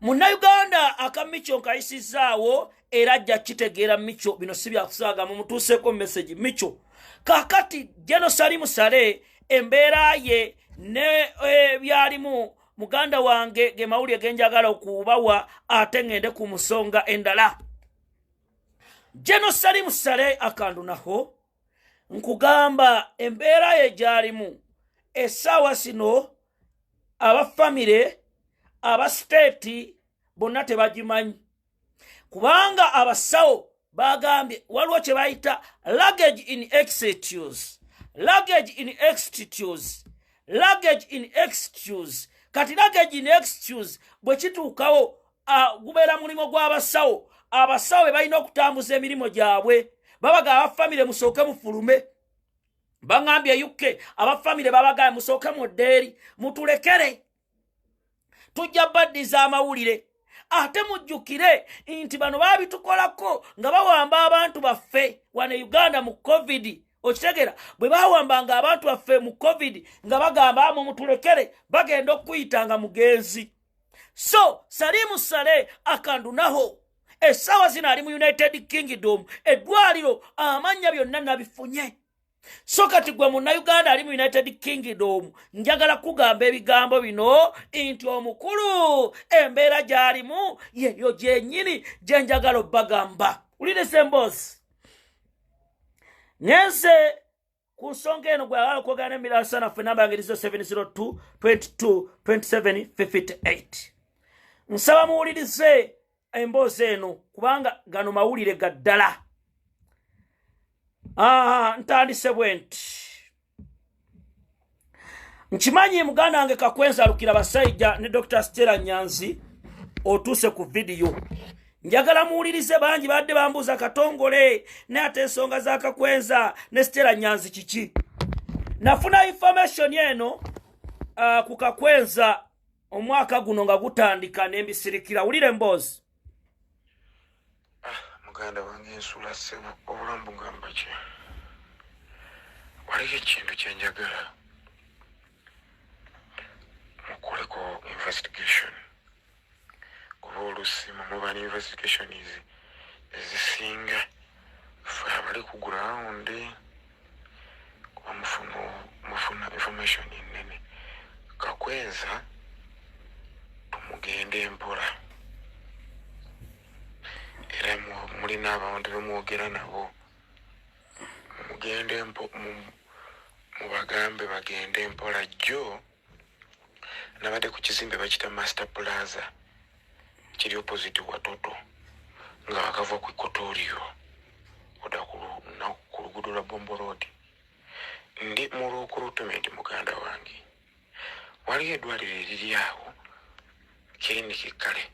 Munnayuganda aka Micho nkayisizaawo era ajja kitegeera. Micho, bino si byakusaaga, mumutuuseeko message Micho. Kaakati General Salim Saleh, embeera ye ne byalimu, muganda wange, ge mawulire genjagala okubawa, ate ŋŋende ku nsonga endala. General Salim Saleh akandunaho, nkugamba embeera ye gy'alimu essaawa sino, aba famire, aba state bonna tebagimanyi, kubanga abasawo bagambye waliwo kye bayita luggage in excuse, luggage in excuse, luggage in excuse. Kati luggage in excuse bwe kituukawo, gubeera mulimu gw'abasawo. Abasawo be balina okutambuza emirimu gyabwe. Babaga abafamire musooke mufulume. Baŋŋambye UK abafamire babagaye musooke mudde eri, mutulekere, tujja baddiza amawulire. Ate mujjukire nti bano baabitukolako nga bawamba abantu baffe wano e Uganda mu COVID. Okitegera? Bwe bawambanga abantu baffe mu COVID nga bagamba amwe mutulekere, bagenda okuyitanga mugenzi. So Salimu Saleh akandunaho essaawa zino ali mu United Kingdom, eddwaliro, amannya byonna nabifunye. So kati gwe Munnayuganda ali mu United Kingdom, njagala kugamba ebigambo bino nti omukulu embeera gy'alimu yeyo gyennyini gye njagala obbagamba. Wuliriza emboozi ngenze ku nsonga eno. Gwagala okwogera n'emirasa naffe, namba yange 0702 22 27 58. Nsaba muwulirize emboozi eno kubanga gano mawulire ga ddala. Ntandise bwe nti: nkimanyi muganda wange Kakwenza alukira basajja ne Dr Stella Nyanzi otuuse ku vidiyo. Njagala muwulirize. Bangi badde bambuuza, Katongole, naye ate ensonga za Kakwenza ne Stella Nyanzi kiki? Nafuna information eno ku Kakwenza omwaka guno nga gutandika, nembisirikira. Wulira emboozi. Ah, muganda wange, ensula ssebo, obulamu bugamba ki? Waliyo ekintu kyenjagala mukoleko investigation, kuba olusi muba ne investigations ezisinga ffe abali ku ground, kuba mufuna information ennene. Kakwenza tumugende mpola, era mulina abantu bemwogera nabo, mugende mubagambe bagende mpola. Jjo nabadde ku kizimbe bakita Master Plaza, kiri opposite Watoto, nga wakava ku Equatorio oda ku luguudo lwa Bombo Road. Ndi mu recruitment. Muganda wange, waliyo eddwaliro eriri awo, kiriniki kale,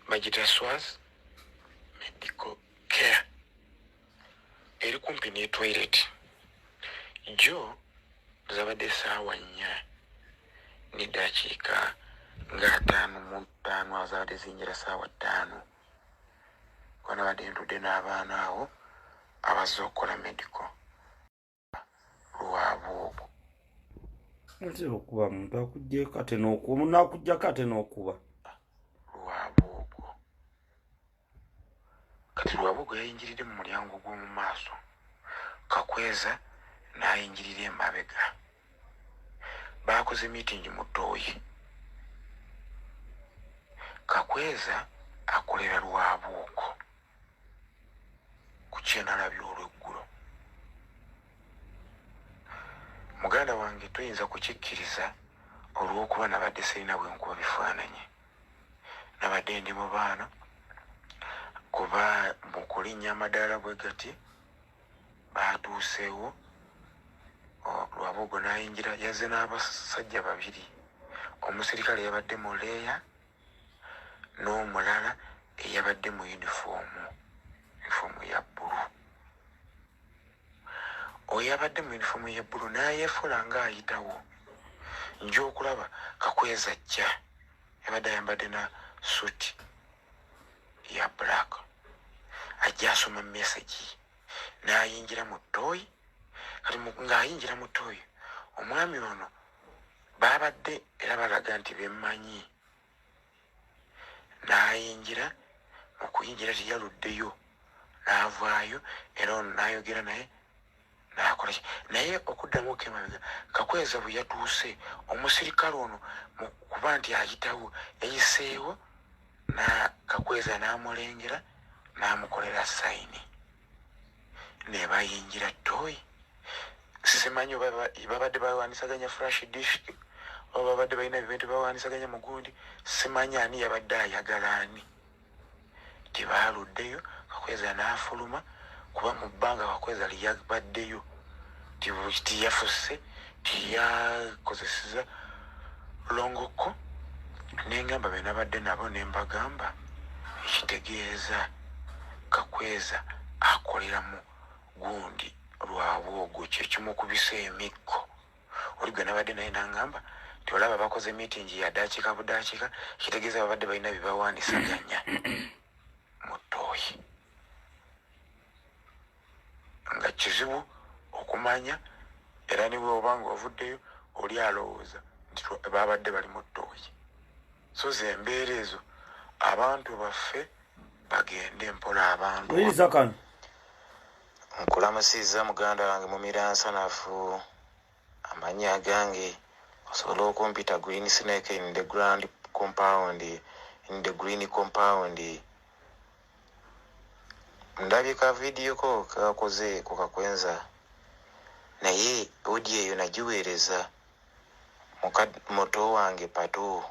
bagita Swaz Medical Care, eri kumpi ne toilet. Jjo zabadde 4:55, azabadde zinjira 5:00, kuba nabadde ntudde n'abaana awo abazze okukola medical lwabwogo. Ate okuba muntu akugyeko ate n'okuba, omuntu akugyako ate n'okuba. Lwabwogo, kati Lwabwogo yayingiridde mu mulyango gw'omu maaso, Kakweza n'ayingirira emabega. Baakoze meeting mu ttooyi. Kakweza akolera Lwabwogo ku kyenalabye olweggulo. Muganda wange, toyinza kukikkiriza olw'okuba nabadde sirina bwe nkuba bifaananyi, nabadde ndi mu baana. Kuba mu kulinnya amadaala bwe gati baatuuseewo, Lwabogo n'ayingira, yazze n'abasajja babiri, omusirikale yabadde mu leeya n'omulala eyabadde mu yunifoomu, yunifoomu ya bbulu. Oyo abadde mu yunifoomu ya bbulu n'ayeefula ng'ayitawo, nja okulaba Kakweza ajja, yabadde ayambadde na suti ya black, ajja asoma mesagi n'ayingira mu ttooyi. Kati ng'ayingira mu ttooyi, omwami ono baabadde era balaga nti bemmanyi, n'ayingira. Mu kuyingira teyaluddeyo n'avaayo, era ono n'ayogera naye n'akola ki naye. Okuddamu okemabega, Kakweza bwe yatuuse, omusirikale ono mu kuba nti ayitawo, yayiseewo na Kakweza n'amulengera n'amukolera sign ne bayingira ttooyi. Simanyi oba babadde bawanisaganya flash disk oba babadde balina ebintu bawanisaganya mugundi, simanyi ani yabadde ayagala ani. Tebaaluddeyo, Kakweza n'afuluma, kuba mu bbanga Kakweza lyeyabaddeyo tiyafuse, tiyakozeseza longoko. Nengamba be nabadde nabo, ne mbagamba ekitegeeza Kakweza akoleramu gundi Lwabwogo, kyekimukubisa emiggo. Oli gwe nabadde naye nangamba nti olaba bakoze meeting ya dakiika budakiika, kitegeeza babadde balina byebawanisaganya mu ttooyi, nga kizibu okumanya. Era ne bwoba nga ovuddeyo, oli alowooza nti babadde bali mu ttooyi. So ze embeera ezo, abantu baffe bagende mpola, abantu. Wuliriza kano. Nkulamusizza muganda wange Mumiransanafu. Amannya agange osobola okumpita Green Snake in the grand compound, in the green compound. Ndabye ka vidiyo ko kakoze ku Kakwenza, naye audio eyo nagiweereza muto wange Pato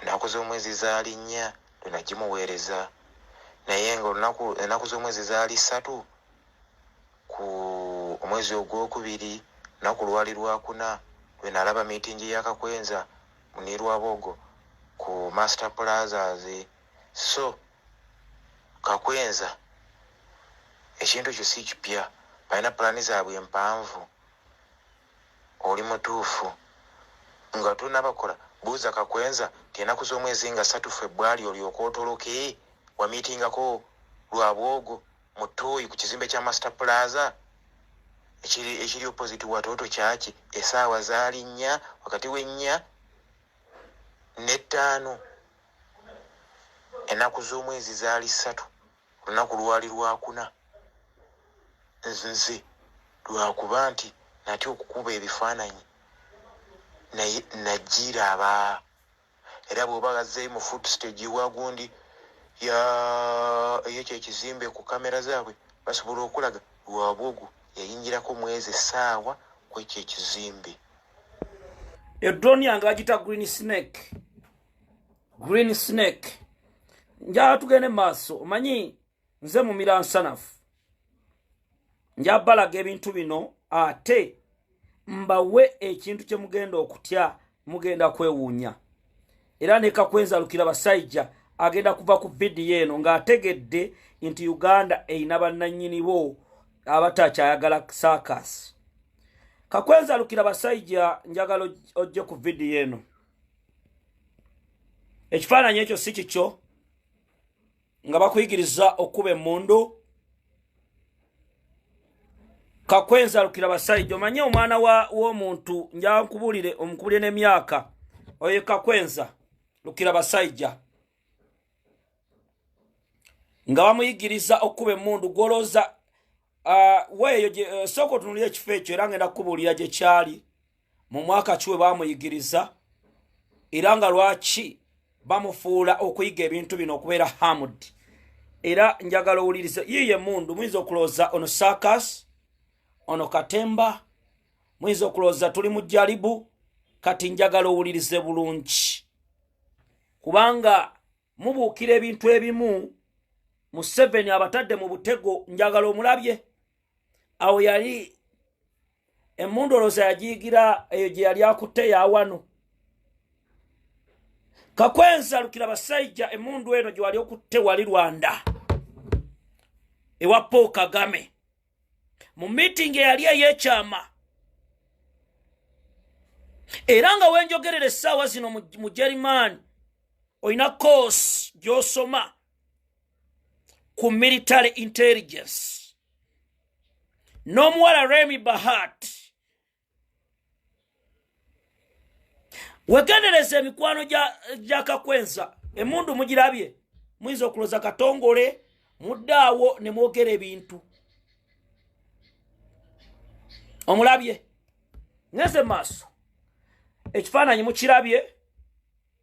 ennaku z'omwezi zaali 4 lwe nagimuweereza, naye nga olunaku ennaku z'omwezi zaali 3 ku omwezi ogwokubiri, lunaku lwali lwakuna lwe nalaba meeting ya Kakwenza ne Lwabogo ku Master Plazas. So Kakwenza, ekintu ekyo si kipya, balina pulaani zaabwe empanvu. Oli mutuufu, nga tonabakola buuza Kakwenza nti ennaku z'omwezi nga 3 Febwali olyoka otoloke, wamiitingako Lwabwogo mu ttooyi ku kizimbe kya Master Plaza ekiri opposite Watoto kyaki, essaawa zaali 4, wakati w'ennya n'ettaano, ennaku z'omwezi zaali 3, olunaku lwali lwakuna. Nze lwakuba nti natya okukuba ebifaananyi, naye nagiraba. Era bw'oba gazzeeyo mu footage wagundi ya eyekyo ekizimbe ku kamera zaabwe, basobola okulaga Lwabwogo yayingirako mwezi essaawa ku ekyo ekizimbe. Edrone yange bagita Green Snake, Green Snake. Njala tugende maaso. Omanyi nze Mumira Nsanafu, nja balaga ebintu bino ate mbawe ekintu kye mugenda okutya, mugenda kwewuunya. Era ne Kakwenza Lukira Basajja agenda kuva ku vidiyo eno ng'ategedde nti Uganda erina bannannyini bo abatakyayagala saakasi. Kakwenza Lukira Basajja, njagala ojje ku vidiyo eno. Ekifaananyi ekyo si kikyo nga bakuyigiriza okuba emmundu? Kakwenza Lukira Basajja, omanye omwana w'omuntu, njala nkubuulire, omukubulire n'emyaka. Oyo Kakwenza Lukira Basajja nga bamuyigiriza okuba emmundu, gwolooza weeyo sooka otunulira ekifo ekyo, era ngenda kukubuulira gye kyali, mu mwaka ki we bamuyigiriza, era nga lwaki bamufuula okuyiga ebintu bino okubeera hamud. Era njagala owulirize yiiyo emundu. Muyinza okulowooza ono sakas, ono katemba, muyinza okulowooza tuli mu jalibu. Kati njagala owulirize bulungi, kubanga mubuukira ebintu ebimu. Museveni abatadde mu butego. Njagala omulabye awo, yali emmundu olowooza yagiyigira eyo gye yali akutte yawano. Kakwenza Lukira Basajja, emmundu eno gye wali okutte wali Rwanda ewa Paul Kagame mu meeting eyali ey'ekyama. Era nga wenjogerera essaawa zino mu Germany olina course gy'osoma ku military intelligence n'omuwala Remi Bahat. Wegendereza emikwano gya Kakwenza. Emundu mugirabye, muyinza okuloza katongole, muddaawo ne mwogera ebintu. Omulabye, ngeze maaso, ekifaananyi mukirabye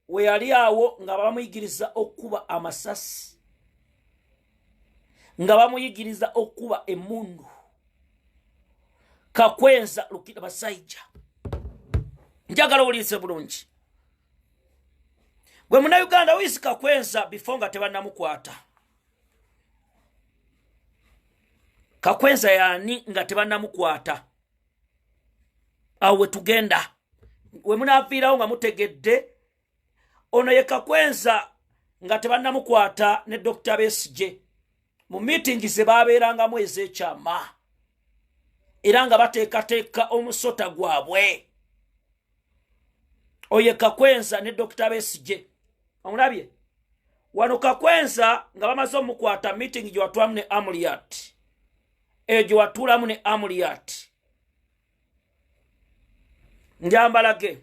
we yali awo nga bamuyigiriza okukuba amasasi, nga bamuyigiriza okukuba emmundu. Kakwenza Lukira Basajja, njagala owulirize bulungi gwe Munnayuganda. Wiisi Kakwenza before nga tebannamukwata, Kakwenza yaani nga tebannamukwata? Awo wetugenda, we munaaviirawo nga mutegedde ono ye Kakwenza nga tebannamukwata ne Dr Besigye mu meeting ze babeerangamu ez'ekyama, era nga bateekateeka omusota gwabwe. Oye Kakwenza ne Dr Besigye omulabye wano. Kakwenza nga bamaze omukwata, meeting gye watulamu ne Amuriat, eyo gye watuulamu ne Amuriat, njambalage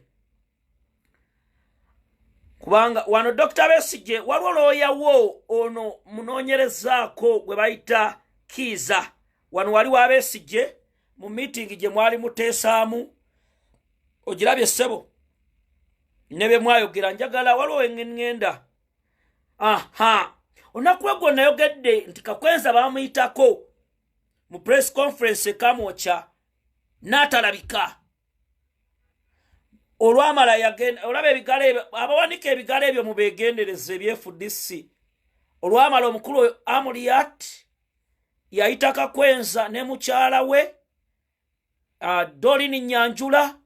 kubanga wano Dr Besigye waliwo looya wo ono munoonyerezaako gwe bayita Kiiza. Wano wali wa Besigye mu meeting gye mwali muteesaamu, ogirabye ssebo ne bye mwayogera. Njagala waliwo weŋŋenda. Aha, olunaku lwegwo nayogedde nti Kakwenza bamuyitako mu press conference ekamwokya n'atalabika. Olwamala yagenda, olaba ebigalo ebyo, abawanika ebigalo ebyo mubeegendereza ebye FDC. Olwamala omukulu Amuriat yayita Kakwenza ne mukyala we Dolini Nyanjula,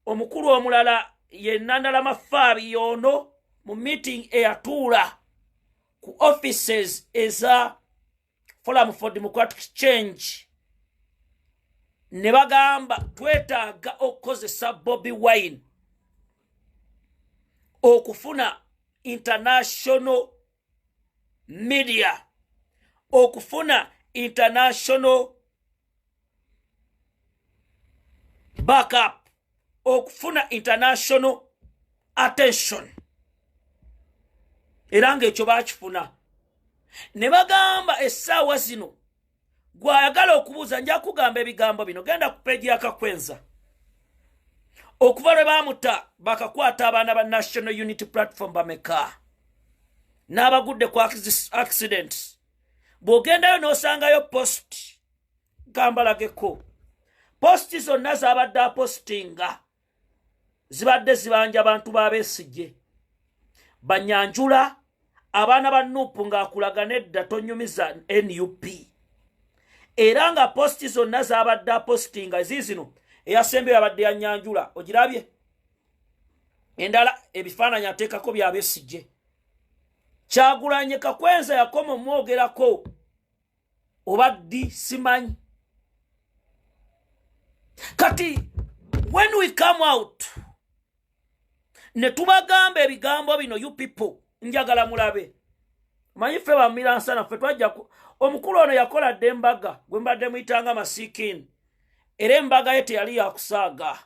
omukulu omulala ye Nandala Mafaabi yoono, mu meeting eyatuula ku offices eza Forum for Democratic Change, ne bagamba twetaaga okukozesa Bobi Wine okufuna international media, okufuna international backup, okufuna international attention. Era ng'ekyo baakifuna ne bagamba essaawa zino gwayagala okubuuza, nja kugamba ebigambo bino. Genda ku page ya Kakwenza. Okuva lwe baamuta, bakakwata abaana ba National Unity Platform bameka n'abagudde ku accidents? Bw'ogendayo n'osangayo post, gambalageko post zonna zabadde apostinga zibadde zibanja abantu ba Besigye, banyanjula abaana ba NUP ng'akulaga nedda tonyumiza NUP. Era nga post zonna zabadde apostinga ziizino. Eyasembyeyo yabadde yanyanjula, ogirabye. Endala ebifaananyi ateekako bya Besigye, Kyagulanye. Kakwenza yakoma omwogerako oba ddi simanyi. Kati when we come out ne tubagamba ebigambo bino, you people, njagala mulabe. Manyi ffe bamiransana, ffe twajja. Omukulu ono yakola dde embaga gwe mbadde muyitanga masiikini, era embaga ye teyali yakusaaga.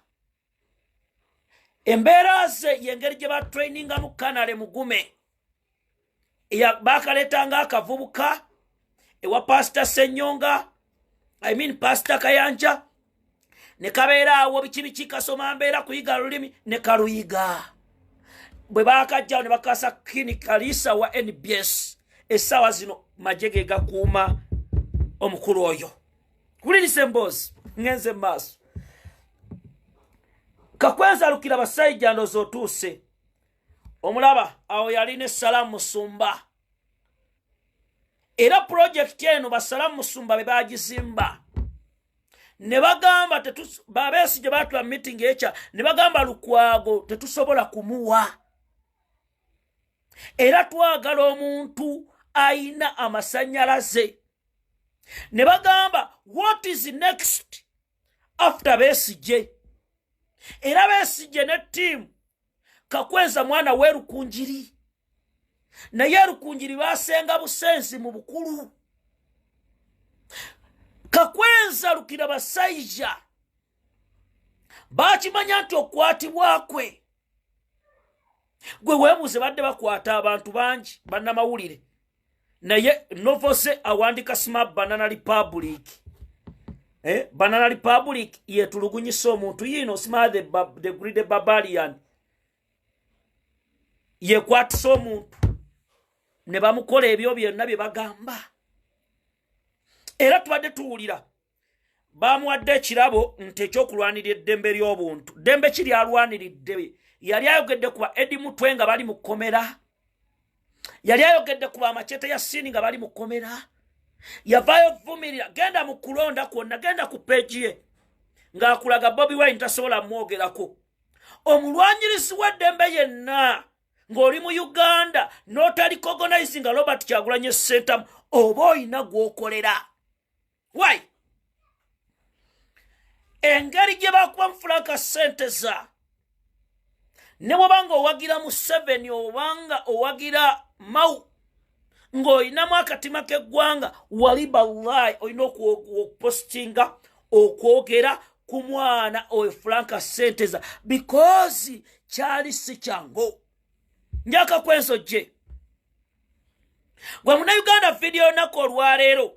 Embeera ze yengeri gye batrainingamu kanale mugume, bakaleetanga akavubuka ewa Pasita Senyonga, I mean Pasita Kayanja, ne kabeera awo biki biki, kasoma mbeera kuyiga lulimi ne kaluyiga. Bwe bakajjawo ne bakasa Kini Kalisa wa NBS. Essaawa zino magye ge gakuuma omukulu oyo. Wuliriza emboozi, ngenze mu maaso. Kakwenza Lukira Basajja, ndoozi otuuse omulaba awo yalina Essalaamu Musumba. Era pulojekiti eno basalamu musumba be bagizimba ne bagamba Babesigye batula meeting ekya ne bagamba Lukwago tetusobola kumuwa, era twagala omuntu ayina amasanyalaze. Ne bagamba, "What is next after Besigye?" Era Besigye ne ttiimu Kakwenza mwana weerukunjiri, naye erukunjiri basenga busenzi mu bukulu. Kakwenza Lukira basajja bakimanya nti okwatibwa kwe gwe weebuuze, badde bakwata abantu bangi bannamawulire, naye novose awandika sma Banana Republic, Banana Republic yetulugunyisa omuntu yiino sma the greedy barbarian yekwatisa omuntu ne bamukola ebyo byonna bye bagamba. Era tubadde tuwulira bamuwadde ekirabo nti ekyokulwanirira eddembe ly'obuntu. Ddembe ki lyalwaniridde? Yali ayogedde kuba Eddie Mutwe nga bali mu kkomera, yali ayogedde ku bamakyete ya siini nga bali mu kkomera, yavaayo vumirira genda mu kulonda kwonna, genda ku page ye ng'akulaga Bobi Wine tasobola mwogerako. Omulwanyirizi w'eddembe yenna ng'oli mu Uganda n'otarecognize nga Robert Kyagulanye Ssentamu, oba oyina gw'okolera. Why engeri gye bakuba Frank Senteza, ne bwobanga owagira Museveni obanga owagira Mau ng'olinamu akatima k'eggwanga, wali ballayi olina okupostinga okwogera ku mwana oyo Frank Senteza, because kyali si kyangu. Njaka kwensojje gwe Munauganda. Vidiyo olunaku olwaleero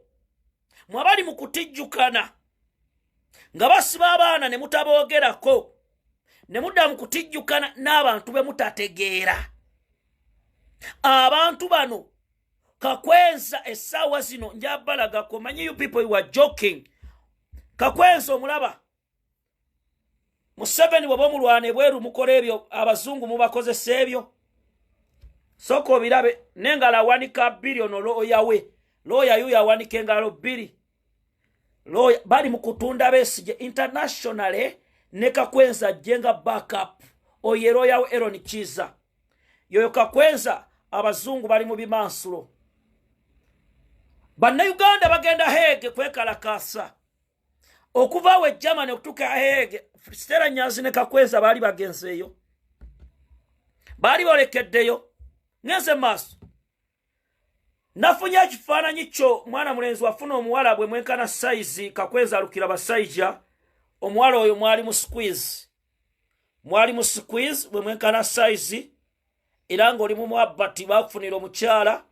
mwabali mu kutijjukana nga basiba abaana ne mutaboogerako, ne mudda mu kutijjukana n'abantu be mutategeera. Abantu bano Kakwenza essaawa zino njabalagako. Manyi you people, you are joking. Kakwenza omulaba Museveni bweba omulwana ebweru, mukola ebyo, abazungu mubakozesa ebyo. Sooka obirabe nengalo awanika bbiri. Ono looya we, looya yuyo awanika engalo bbiri. Bali mu kutunda Besigye internationally ne Kakwenza ajje nga backup. Oyo looya we Eron Kiiza yoyo Kakwenza. Abazungu bali mu bimansulo. Bannayuganda bagenda Hague kwekalakaasa okuva awo e Germany okutuuka Hague. Stella Nyanzi ne Kakwenza baali bagenzeeyo, baali bolekeddeyo. Ngenze maaso, nafunye ekifaananyi kyo mwana mulenzi wafuna omuwala bwe mwenkana size. Kakwenza alukira basajja, omuwala oyo mwali mu squeeze, mwali mu squeeze bwe mwenkana size, era ng'oli mu mwabati bakufunira omukyala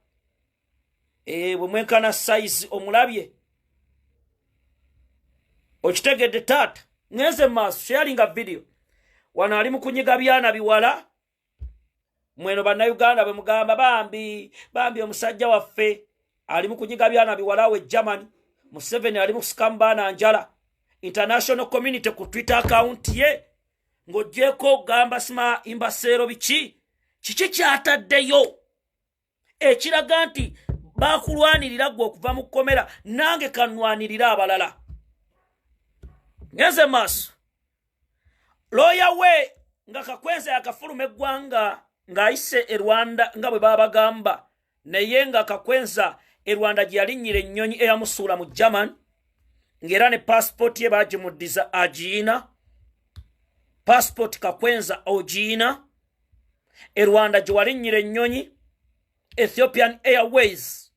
bwe mwenkana size. Omulabye, okitegedde taata. Ngenze maaso, sharinga video. Wano ali mu kunyiga byana biwala. Mweno Bannayuganda bwe mugamba bambi bambi omusajja waffe ali mu kunyiga byana biwala we Germany. Museveni ali mu kusikamu baana njala. International community ku Twitter account ye, ng'ogyeko okugamba sima imbaseero biki kiki kyataddeyo ekiraga nti bakulwanirira gwe okuva mu kkomera, nange kanwanirira abalala. Ngenze maaso, looya we nga Kakwenza yakafuluma eggwanga ng'ayise e Rwanda nga bwe babagamba, naye nga Kakwenza e Rwanda gye yalinnyira ennyonyi eyamusuula mu German, ng'era ne pasipooti ye bagimuddiza agiina. Pasipooti Kakwenza ogiina e Rwanda gye walinnyira ennyonyi Ethiopian Airways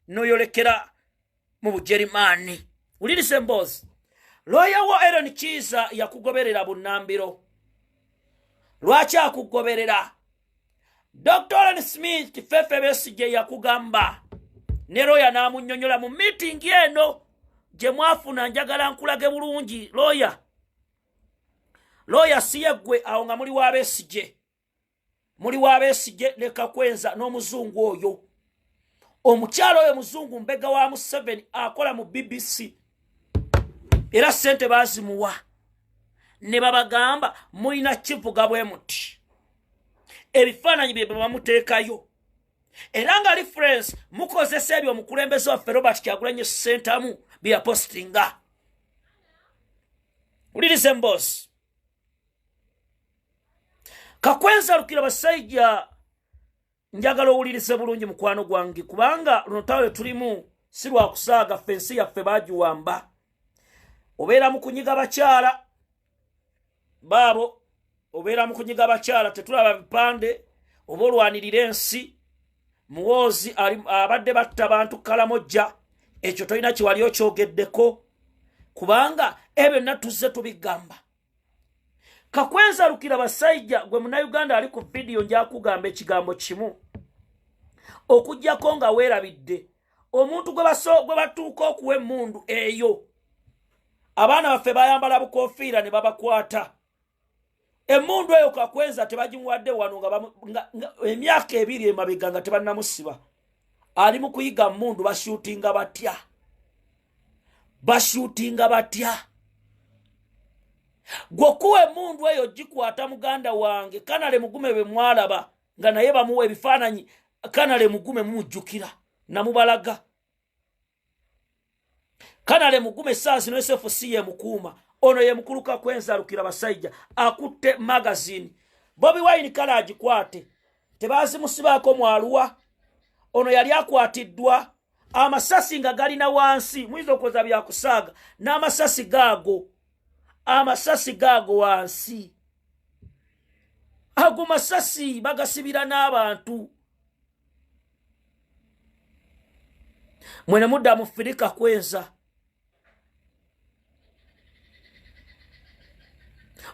noyolekera mu Bugerimaani. Wuliriza emboozi. Looya wo Eron Kiiza yakugoberera bunnambiro. Lwaki akugoberera? Dr Olen Smith Kifefe Besigye yakugamba ne looya n'amunnyonnyola mu miitingi eno gye mwafuna. Njagala nkulage bulungi looya. Looya si yeggwe awo nga muli wa Besigye, muli wa Besigye ne Kakwenza n'omuzungu oyo, omukyalo oyo muzungu mbega wa Museveni akola mu BBC, era sente bazimuwa ne babagamba mulina kivuga bwe muti. Ebifaananyi bye bamuteekayo. Era nga reference mukozesa ebyo omukulembeze waffe Robert Kyagulanyi Ssentamu bye yapositinga. Wuliriza emboozi. Kakwenza Rukira Basajja, njagala owulirize bulungi mukwano gwange, kubanga luno tawe tulimu si lwa kusaaga. Ffe ensi yaffe bagiwamba. Obeera mu kunyiga bakyala baabo, obeera mu kunyiga bakyala, tetulaba bipande oba olwanirira ensi. Muwoozi abadde batta bantu Kalamojja, ekyo tolina kiwali okyogeddeko, kubanga ebyo byonna tuzze tubigamba. Kakwenza Rukira Basajja, gwe Munnayuganda ali ku vidiyo, njakugamba ekigambo kimu, okugjako nga weerabidde omuntu gwe batuuka okuwa emmundu eyo. Abaana baffe bayambala bukofiira ne babakwata. Emmundu eyo Kakwenza tebagimuwadde wano nga emyaka 2 emabega nga tebannamusiba. Ali mu kuyiga mmundu. Bashutinga batya? Bashutinga batya? Gwe okuwa emmundu eyo gikwata, muganda wange Kanale Mugume bwe mwalaba nga naye bamuwa ebifaananyi. Kanale Mugume mumujjukira, namubalaga. Kanale Mugume saa zino SFC yemukuuma. Ono ye mukulu Kakwenza Rukira Basajja, akutte magazine. Bobi Wine kale agikwate, tebazimusibaako mwaluwa. Ono yali akwatiddwa amasasi nga galina wansi. Muyinza okukoza byakusaaga n'amasasi gaago, amasasi gaago wansi. Ago masasi bagasibira n'abantu. Mwene mudda mu Firika kwenza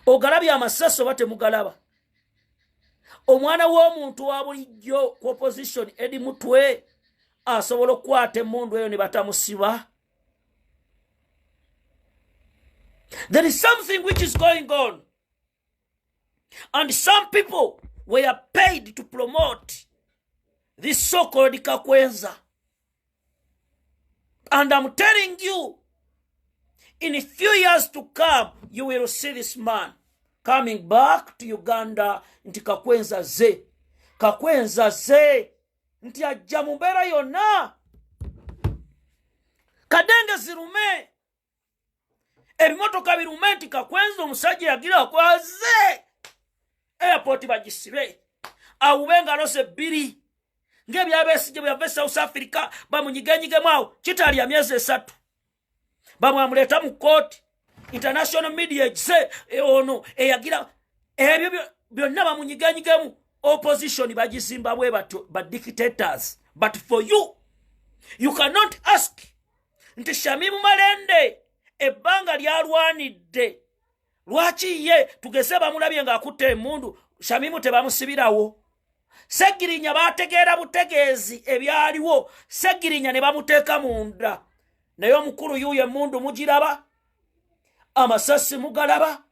ogalabye amasasi oba temugalaba? Omwana w'omuntu wa bulijjo ku opposition, Edi Mutwe, asobola okukwata emundu eyo ne batamusiba? There is something which is going on, and some people were paid to promote this so-called Kakwenza, and I'm telling you, in a few years to come you will see this man coming back to Uganda, nti Kakwenza ze, Kakwenza ze, nti ajja mu mbeera yonna. Kadenge zirume, ebimotoka birume, nti Kakwenza omusajja yagira kwaze airport bagisibe, awube engalo ze bbiri ng'ebyabesigye bwe yava e South Africa, bamunyigenyigemu awo kitalya myezi 3, bamwamuleeta mu kooti, international media egise ono eyagira ebyo byonna, bamunyigenyigemu. Opposition bagizimba bwe batyo, ba dictators. But for you, you cannot ask nti Shamimu Malende ebbanga lyalwanidde lwaki ye tugeze bamulabye ng'akutte emundu, Shamimu tebamusibirawo. Segirinya bategeera butegeezi ebyaliwo, Segirinya ne bamuteeka munda. Naye omukulu yuuyo emundu mugiraba, amasasi mugalaba,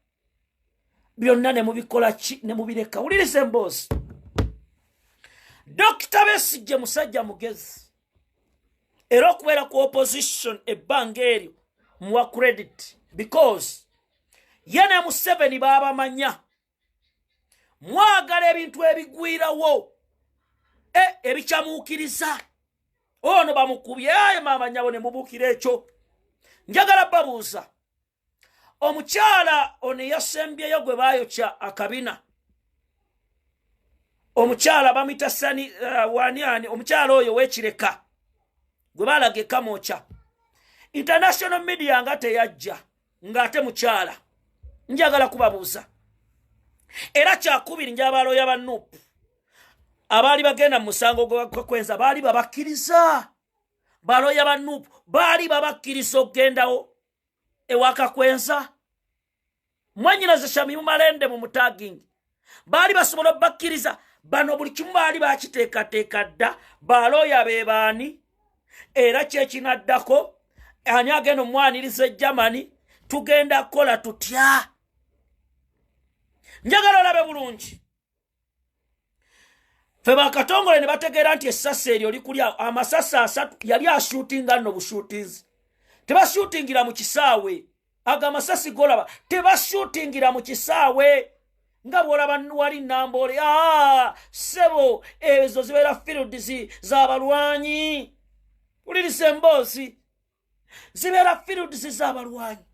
byonna ne mubikola ki? Ne mubireka. Wuliriza emboozi. Dokita Besigye musajja mugezi, era okubeera ku opposition ebbanga eryo muwa credit, because ye ne Museveni baabamanya. Mwagala ebintu ebigwirawo, ebikyamuukiriza. Ono bamukubye, aye maama nyabo, ne mubuukira ekyo. Njagala babuuza, omukyala ono eyasembyeyo gwe baayokya akabina, omukyala bamwita sani wani ani, omukyala oyo wekireka gwe balaga ekamwokya, international media nga teyajja, ng'ate mukyala. Njagala kubabuuza era kyakubiri, njabalooya ba NUP abaali bagenda mu musango gwakwenza baali babakkiriza? Balooya ba NUP baali babakkiriza okugendawo ewakakwenza? Mwanyinaze Shamimu Malende mu mutagingi, baali basobola obbakkiriza? Bano buli kimu baali bakiteekateeka dda. Balooya be baani? Era kyekinaddako, ani agenda omwaniriza e Germany? Tugenda kukola tutya? Njagala olabe bulungi. Fe bakatongole ne bategeera nti essasi eryo likulya amasasi 3 yali ashutinga nno bushutinzi. Tebashutingira mu kisaawe. Ago amasasi golaba tebashutingira mu kisaawe. Nga bw'olaba wali Namboole, ssebo, ezo zibeera fields z'abalwanyi. Wuliriza emboozi, zibeera fields z'abalwanyi.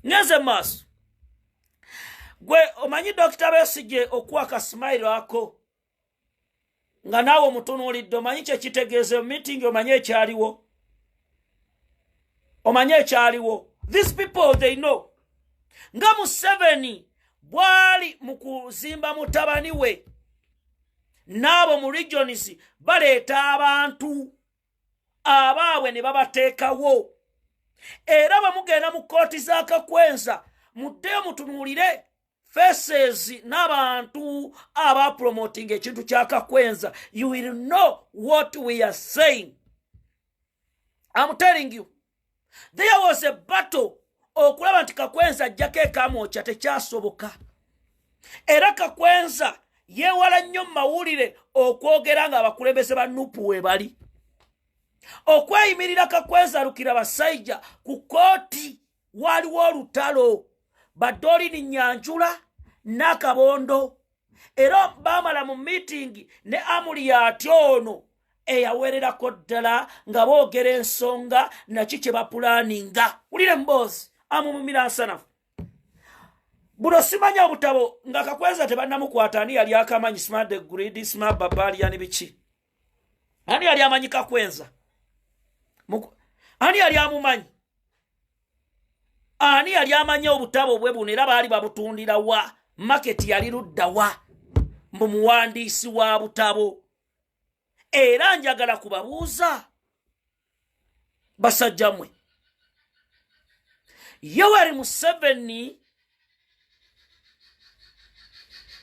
Ngenze maaso. Gwe omanyi Dokita Besigye okuwa akasimayiro ako nga naawe omutunuulidde, omanyi kyekitegeeza meeting, omanyi ekyaliwo, omanyi ekyaliwo. These people, they know. Nga Museveni bwali mu kuzimba mutabani we, n'abo mu regions baleeta abantu abaabwe ne babateekawo. Era bwe mugenda mu kooti za Kakwenza, muddeyo mutunuulire faces n'abantu abapromoting ekintu kya Kakwenza, you will know what we are saying. I'm telling you, there was a battle okulaba nti Kakwenza ajjako ekamwokya, tekyasoboka. Era Kakwenza yeewala nnyo mu mawulire okwogera ng'abakulembeze ba NUP we bali. Okweyimirira Kakwenza Rukira Basajja ku kooti, waliwo olutalo Badolini Nyanjula n'akabondo, era baamala mu meeting ne Amuriat ono eyawererako ddala nga boogera ensonga naki kye bapulaninga. Wulire emboozi amumumira nsanafu. Buno simanya obutabo nga Kakwenza tebannamukwata, ani yali akamanyi? Sima the greed, sima barbarian, biki? Ani yali amanyi Kakwenza? Ani yali amumanyi? Ani yali amanyi obutabo bwe buno? Era baali babutundira wa? Market yali ludda wa? Mbu muwandiisi wa butabo. Era njagala kubabuuza, basajja mmwe, Yoweri Museveni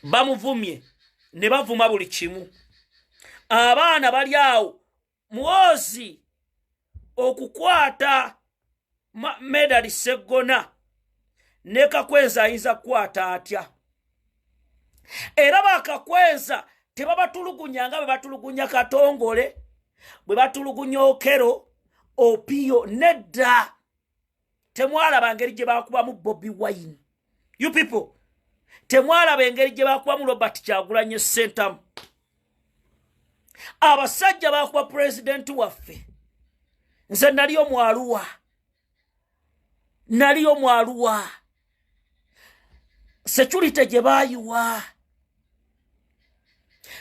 bamuvumye ne bavuma buli kimu, abaana bali awo. Muhoozi okukwata Medard Seggona ne Kakwenza ayinza kukwata atya? Era Bakakwenza tebabatulugunya nga bwe batulugunya Katongole, bwe batulugunya Okello Opiyo. Nedda, temwalaba ngeri gye bakubamu Bobi Wine? You people, temwalaba engeri gye bakubamu Robert Kyagulanyi Sentamu? Abasajja bakuba pulezidenti waffe. Nze nali omwaluwa, nali omwaluwa, security gye baayiwa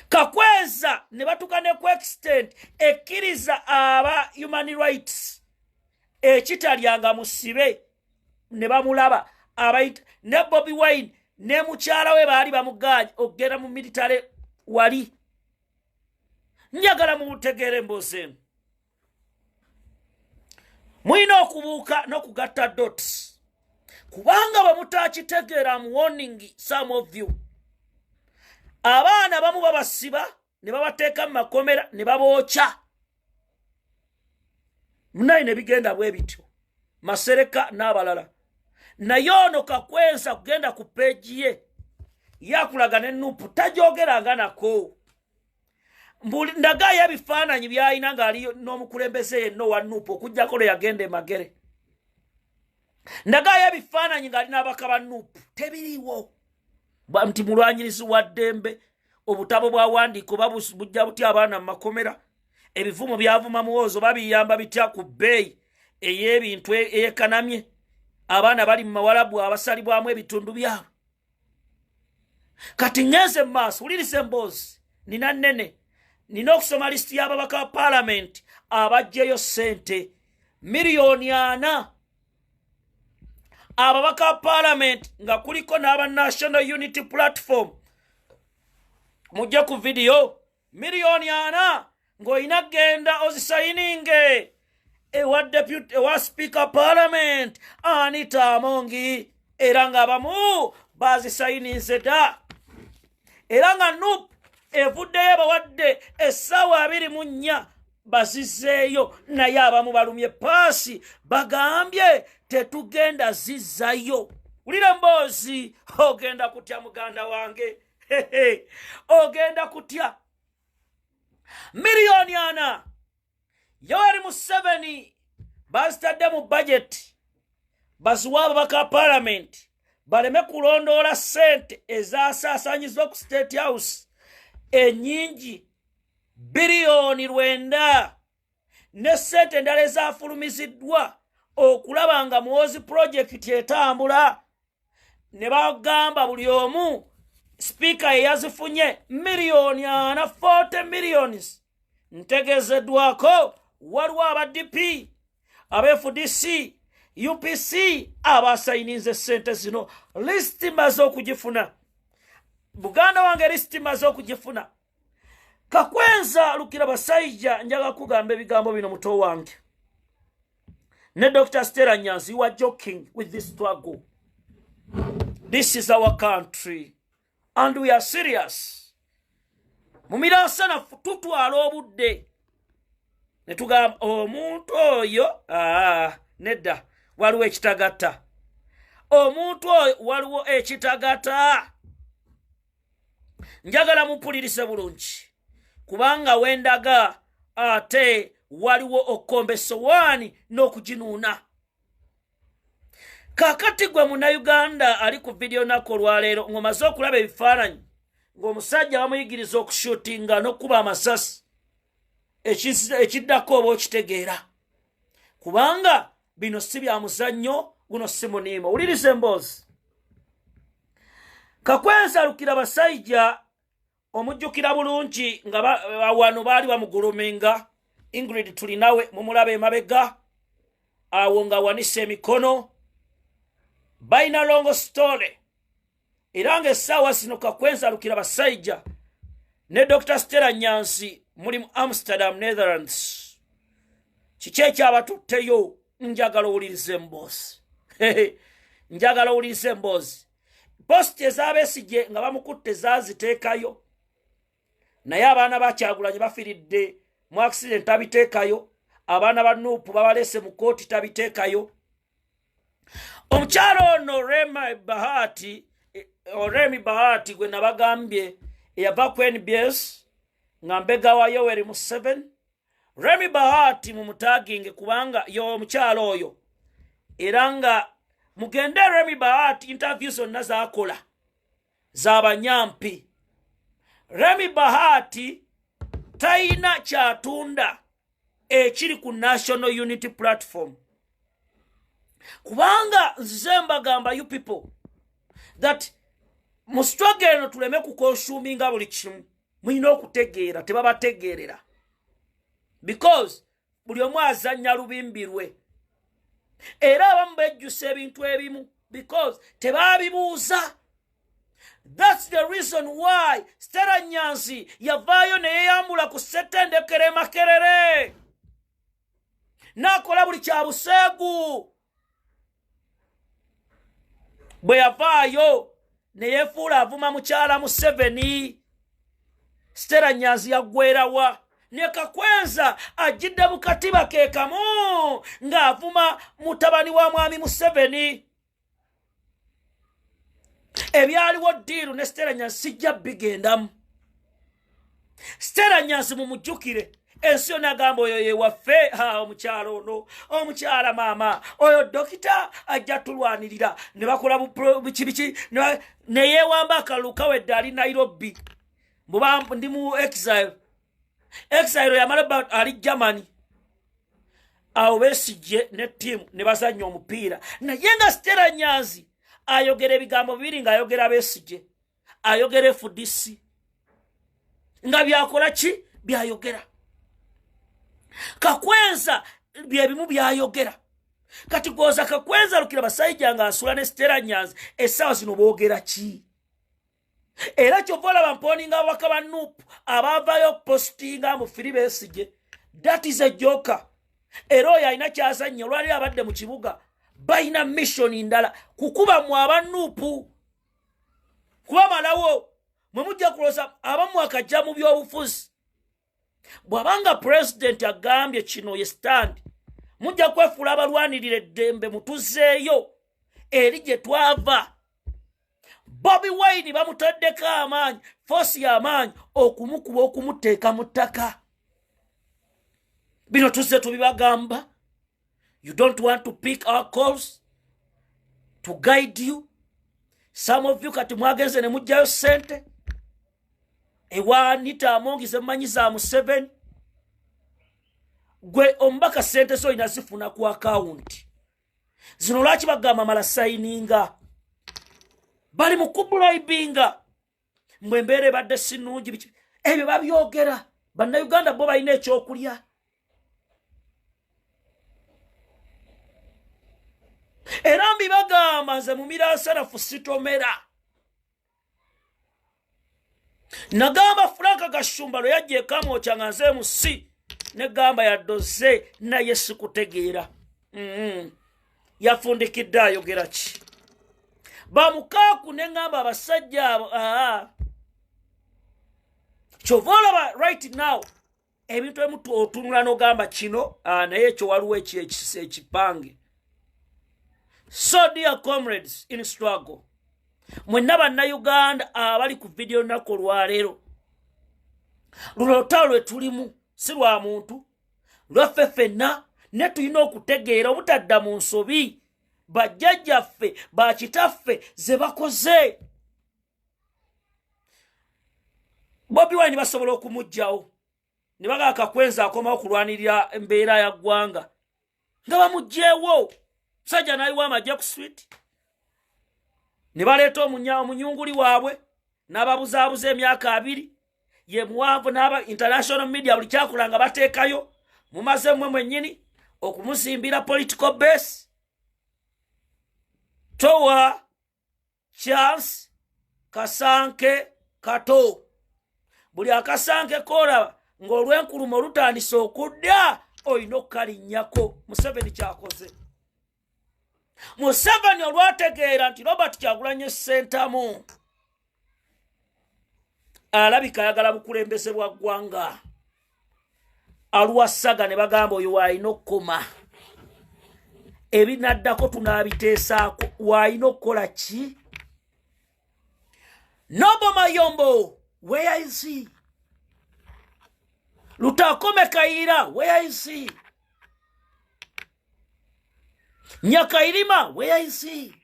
Kakweza ne batuka ne ku extent ekkiriza aba human rights ekitalyanga musibe ne bamulaba abayita ne Bobi Wine ne mukyala we baali bamuganye okugenda mu military wali. Njagala mutegeere emboozi eno. Mulina okubuuka n'okugatta dots, kubanga bwe mutakitegeera, am warning some of you, abaana bamu babasiba ne babateeka mu makomera ne babookya munayi ne bigenda bwe bityo, Masereka n'abalala. Naye ono Kakwenza kugenda ku page ye yakulaga ne NUP tajogeranga nako. Ndagayo ebifaananyi byalina ng'ali n'omukulembeze yenna owa NUP, okugjako lwe yagenda emagere. Ndagayo ebifaananyi ng'ali n'abaka ba NUP, tebiriiwo. Nti mulwanyirizi wa ddembe, obutabo bwawandiika oba bujja butya abaana mu makomera, ebivumo byavuma Muwoozo babiyamba bitya ku bbeeyi ey'ebintu eyekanamye, abaana bali mu mawalabu abasalibwamu ebitundu byabwe. Kati ŋŋenze mu maaso, wuliriza emboozi nina nnene. Nina okusoma lisiti y'ababaka ba paalamenti abajjeyo ssente 4,000,000. Ababaka ba paalamenti nga kuliko n'aba National Unity Platform, mujje ku vidiyo. 4,000,000 ng'olina genda ozisayininge ewa deputy, ewa speaker parliament Anita Among. Era ng'abamu bazisayininze dda, era nga NUP evuddeyo bawadde essaawa 24 bazizeeyo, naye abamu balumye paasi, bagambye tetugenda zizzayo. Wulira emboozi, ogenda kutya muganda wange, ogenda kutya. 4,000,000 Yoweri Museveni bazitadde mu bajeti baziwa ababaka ba paalamenti. Baleme kulondoola ssente ezasaasaanyizibwa ku State House ennyingi, 9 biliyoni ne ssente endala ezafulumiziddwa okulaba nga Muhoozi project etambula. Ne bagamba buli omu sipiika yeyazifunye 40 miliyoni, 40 millions. Ntegezeddwako waliwo aba DP, aba FDC, UPC abasayininze sente zino. Lisiti maze okugifuna, buganda wange, lisiti maze okugifuna. Kakwenza Lukira Basajja, njaga kugamba ebigambo bino, muto wange, ne Dr Stella Nyanzi, you are joking with this struggle. This is our country and we are serious. Mu miransanafu tutwala obudde ne tugamba omuntu oyo, nedda, waliwo ekitagatta omuntu oyo, waliwo ekitagatta. Njagala mumpulirise bulungi, kubanga wendaga ate waliwo okkomba essowaani n'okuginuuna. Kaakati gwe Munnayuganda ali ku vidiyo naku olwaleero, ng'omaze okulaba ebifaananyi ng'omusajja bamuyigiriza okushutinga n'okkuba amasasi, ekiddako oba okitegeera, kubanga bino si bya muzannyo, guno si muniimo. Wuliriza emboozi. Kakwenza Lukira Basajja omujjukira bulungi nga wano baali bamuguluminga. Ingrid Tulinawe mumulaba emabega awo nga wanisa emikono, balina long story. Era ng'essaawa zino Kakwenza Lukira Basajja ne Dr Stella Nyanzi muli mu Amsterdam, Netherlands. Kiki ekyabatutteyo? Njagala owuliriza emboozi, njagala owuliriza emboozi. Post ez'Abesigye nga bamukutte zaaziteekayo, naye abaana bakyagulanye bafiiridde mu accident, tabiteekayo. Abaana ba NUP babaleese mu kooti, tabiteekayo. Omukyalo ono Rema Bahati, Remi Bahati gwe nabagambye eyava ku NBS nga mbega wa Yoweri Museveni, Remi Bahati mumutaginge, kubanga yo omukyalo oyo. Era nga mugende Remi Bahati, interview zonna zakola zabanyampi. Remi Bahati tayina kyatunda ekiri ku National Unity Platform, kubanga nzize mbagamba, you people, that mu struggle eno tuleme kukonsuminga buli kimu. Mulina okutegeera tebabategeerera, because buli omu azannya lubimbi lwe. Era abamu bejjusa ebintu ebimu because tebabibuuza. That's the reason why Stella Nyanzi yavaayo neyeyambula ku ssettendekero e Makerere n'akola buli kya buseegu. Bwe yavaayo neyefuula avuma mukyala Museveni, Stella Nyanzi yaggwerawa? Ne Kakwenza ajjidde mu katiba ke kamu ng'avuma mutabani wa mwami Museveni. Ebyaliwo deal ne Stella Nyanzi sijja bigendamu. Stella Nyanzi mumujjukire, ensi yonna agamba oyo yewaffe, omukyalo ono, omukyala maama oyo dokita ajja tulwanirira. Ne bakola biki biki, neyewamba akalulu kawedde ali Nairobi, mbuba ndi mu exile. Exile yamala ali Germany. Awo Besigye ne ttiimu ne bazannya omupiira, naye nga Stella Nyanzi ayogera ebigambo bibiri, ng'ayogera Besigye, ayogera FDC, nga byakola ki byayogera. Kakwenza byebimu byayogera. Kati goza Kakwenza Lukira Basajja nga asula ne Stella Nyanzi, essaawa zino boogera ki? Era kyova olaba mponinga ababaka ba NUP abaavayo okupositinga mu free Besigye. That is a joker. Era oyo alina kyazannya. Olwaliro abadde mu kibuga, balina mission ndala kukuba mu aba NUP, kubamalawo. Mwe mujja kulooza abamu akajja mu byobufuzi. Bw'abanga pulezidenti agambye kino ye stand, mujja kwefuula abalwanirira eddembe. Mutuzeeyo eri gye twava. Bobi Wine bamutaddeko amaanyi, force y'amaanyi okumukuba, okumuteeka mu ttaka. Bino tuzze tubibagamba. You don't want to pick our calls to guide you. Some of you kati mwagenze ne mugjayo ssente ewa Anita Amongi zemumanyi za Museveni. Gwe omubaka, ssente zo olina zifuna ku akawunti zino. Lwaki bagamba mala sayininga? Bali mu kubribinga mbwe embeera ebadde si nnungi. Biki ebyo babyogera? Bannayuganda bo balina ekyokulya. Era mbibagamba, nze mumira nsanafu, sitomera. Nagamba Franka Gashumba lwe yajja ekamwokya nga nze musi negamba yaddoze naye sikutegeera. Yafundikidde ayogera ki bamukaaku neŋŋamba abasajja abo. Aa, kyova olaba right now ebintu ebimu otunula n'ogamba kino, naye ekyo waliwo ekipange. So dear comrades in struggle, mwenna Bannayuganda abali ku vidiyo, lunaku olwaleero luno lutalo lwe tulimu si lwa muntu, lwaffe ffenna, ne tulina okutegeera obutadda mu nsobi bajjajjaffe, bakitaffe ze bakoze. Bobi Wine basobola okumuggyawo ne bagaba Kakwenza akomawo okulwanirira embeera ya ggwanga nga bamuggyewo, musajja n'ayiwa amagye ku street ne baleeta omunyunguli waabwe n'ababuzaabuza emyaka 20 ye muwanvu n'aba international media buli kyakola nga bateekayo. Mumaze mmwe mwennyini okumuzimbira political base. Towa chance kasanke kato, buli akasanke koolaba ng'olw'enkuluma olutandise okudda olina okukalinnyako. Museveni kyakoze, Museveni olwategeera nti Robert Kyagulanye Sentamu alabika ayagala bukulembeze bwa ggwanga, alwasaga ne bagamba oyo waalina okukoma, ebinaddako tunaabiteesaako. Waalina okukola ki? Noble Mayombo, where is he? Lutakome Kaira, where is he? Nyakairima, where is he?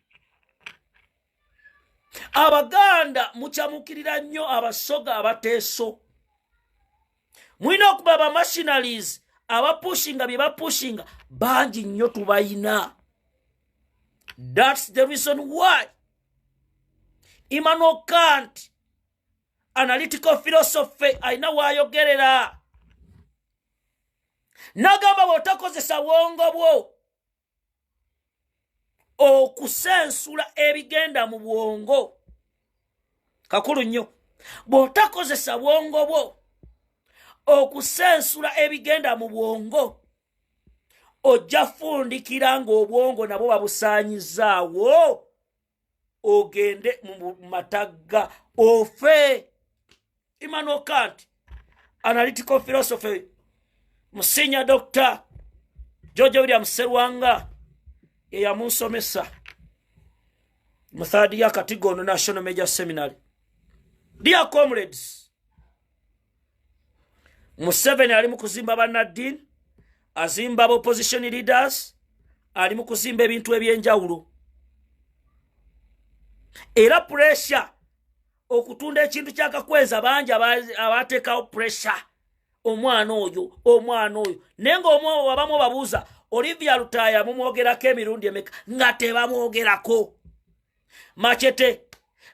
Abaganda mukyamukirira nnyo Abasoga, Abateeso. Mulina okuba abamachineries abapushinga bye bapushinga bangi nnyo, tubayina. That's the reason why Immanuel Kant, analytical philosophy, alina waayogerera nagamba bw'otakozesa bwongo bwo okusensula ebigenda mu bwongo, kakulu nnyo, bw'otakozesa bwongo bwo okusensula ebigenda mu bwongo, ojja fundikira ng'obwongo nabwo babusaanyizaawo, ogende mu matagga ofe. Immanuel Kant, analytical philosophy, musinya Dr George William Serwanga yeyamunsomesa mu third year Katigondo National Major Seminary. Dear comrades, Museveni ali mu kuzimba bannaddiini, azimba opposition leaders, ali mu kuzimba ebintu ebyenjawulo, era pressure okutunda ekintu kyakakweza bangi abateekawo pressure, omwana oyo, omwana oyo. Naye ngaowabamu obabuuza, Olivia Lutaaya mumwogerako emirundi emeka? Nga tebamwogerako. Machete,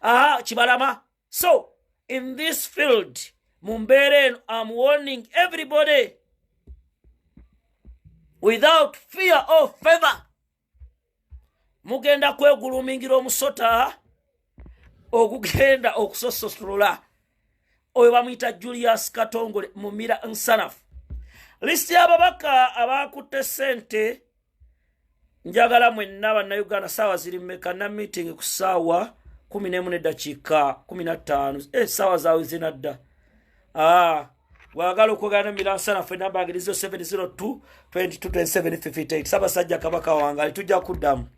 aha, Kibalama. So in this field, mu mbeera eno, am warning everybody without fear or favor, mugenda kwegulumingira omusota ogugenda okusososola. Oyo bamuyita Julius Katongole Mumira Nsanafu. Lisiti y'ababaka abakutte ssente, njagala mwenna Bannayuganda, saawa ziri mmeka? Na meeting ku ssaawa 11 neddakiika 15. Saawa zaawe zinadda. Ah, wagala okwogera ne Nsanafu, enamba yange 0702 222758. Ssaabasajja Kabaka wange, tujja kuddamu.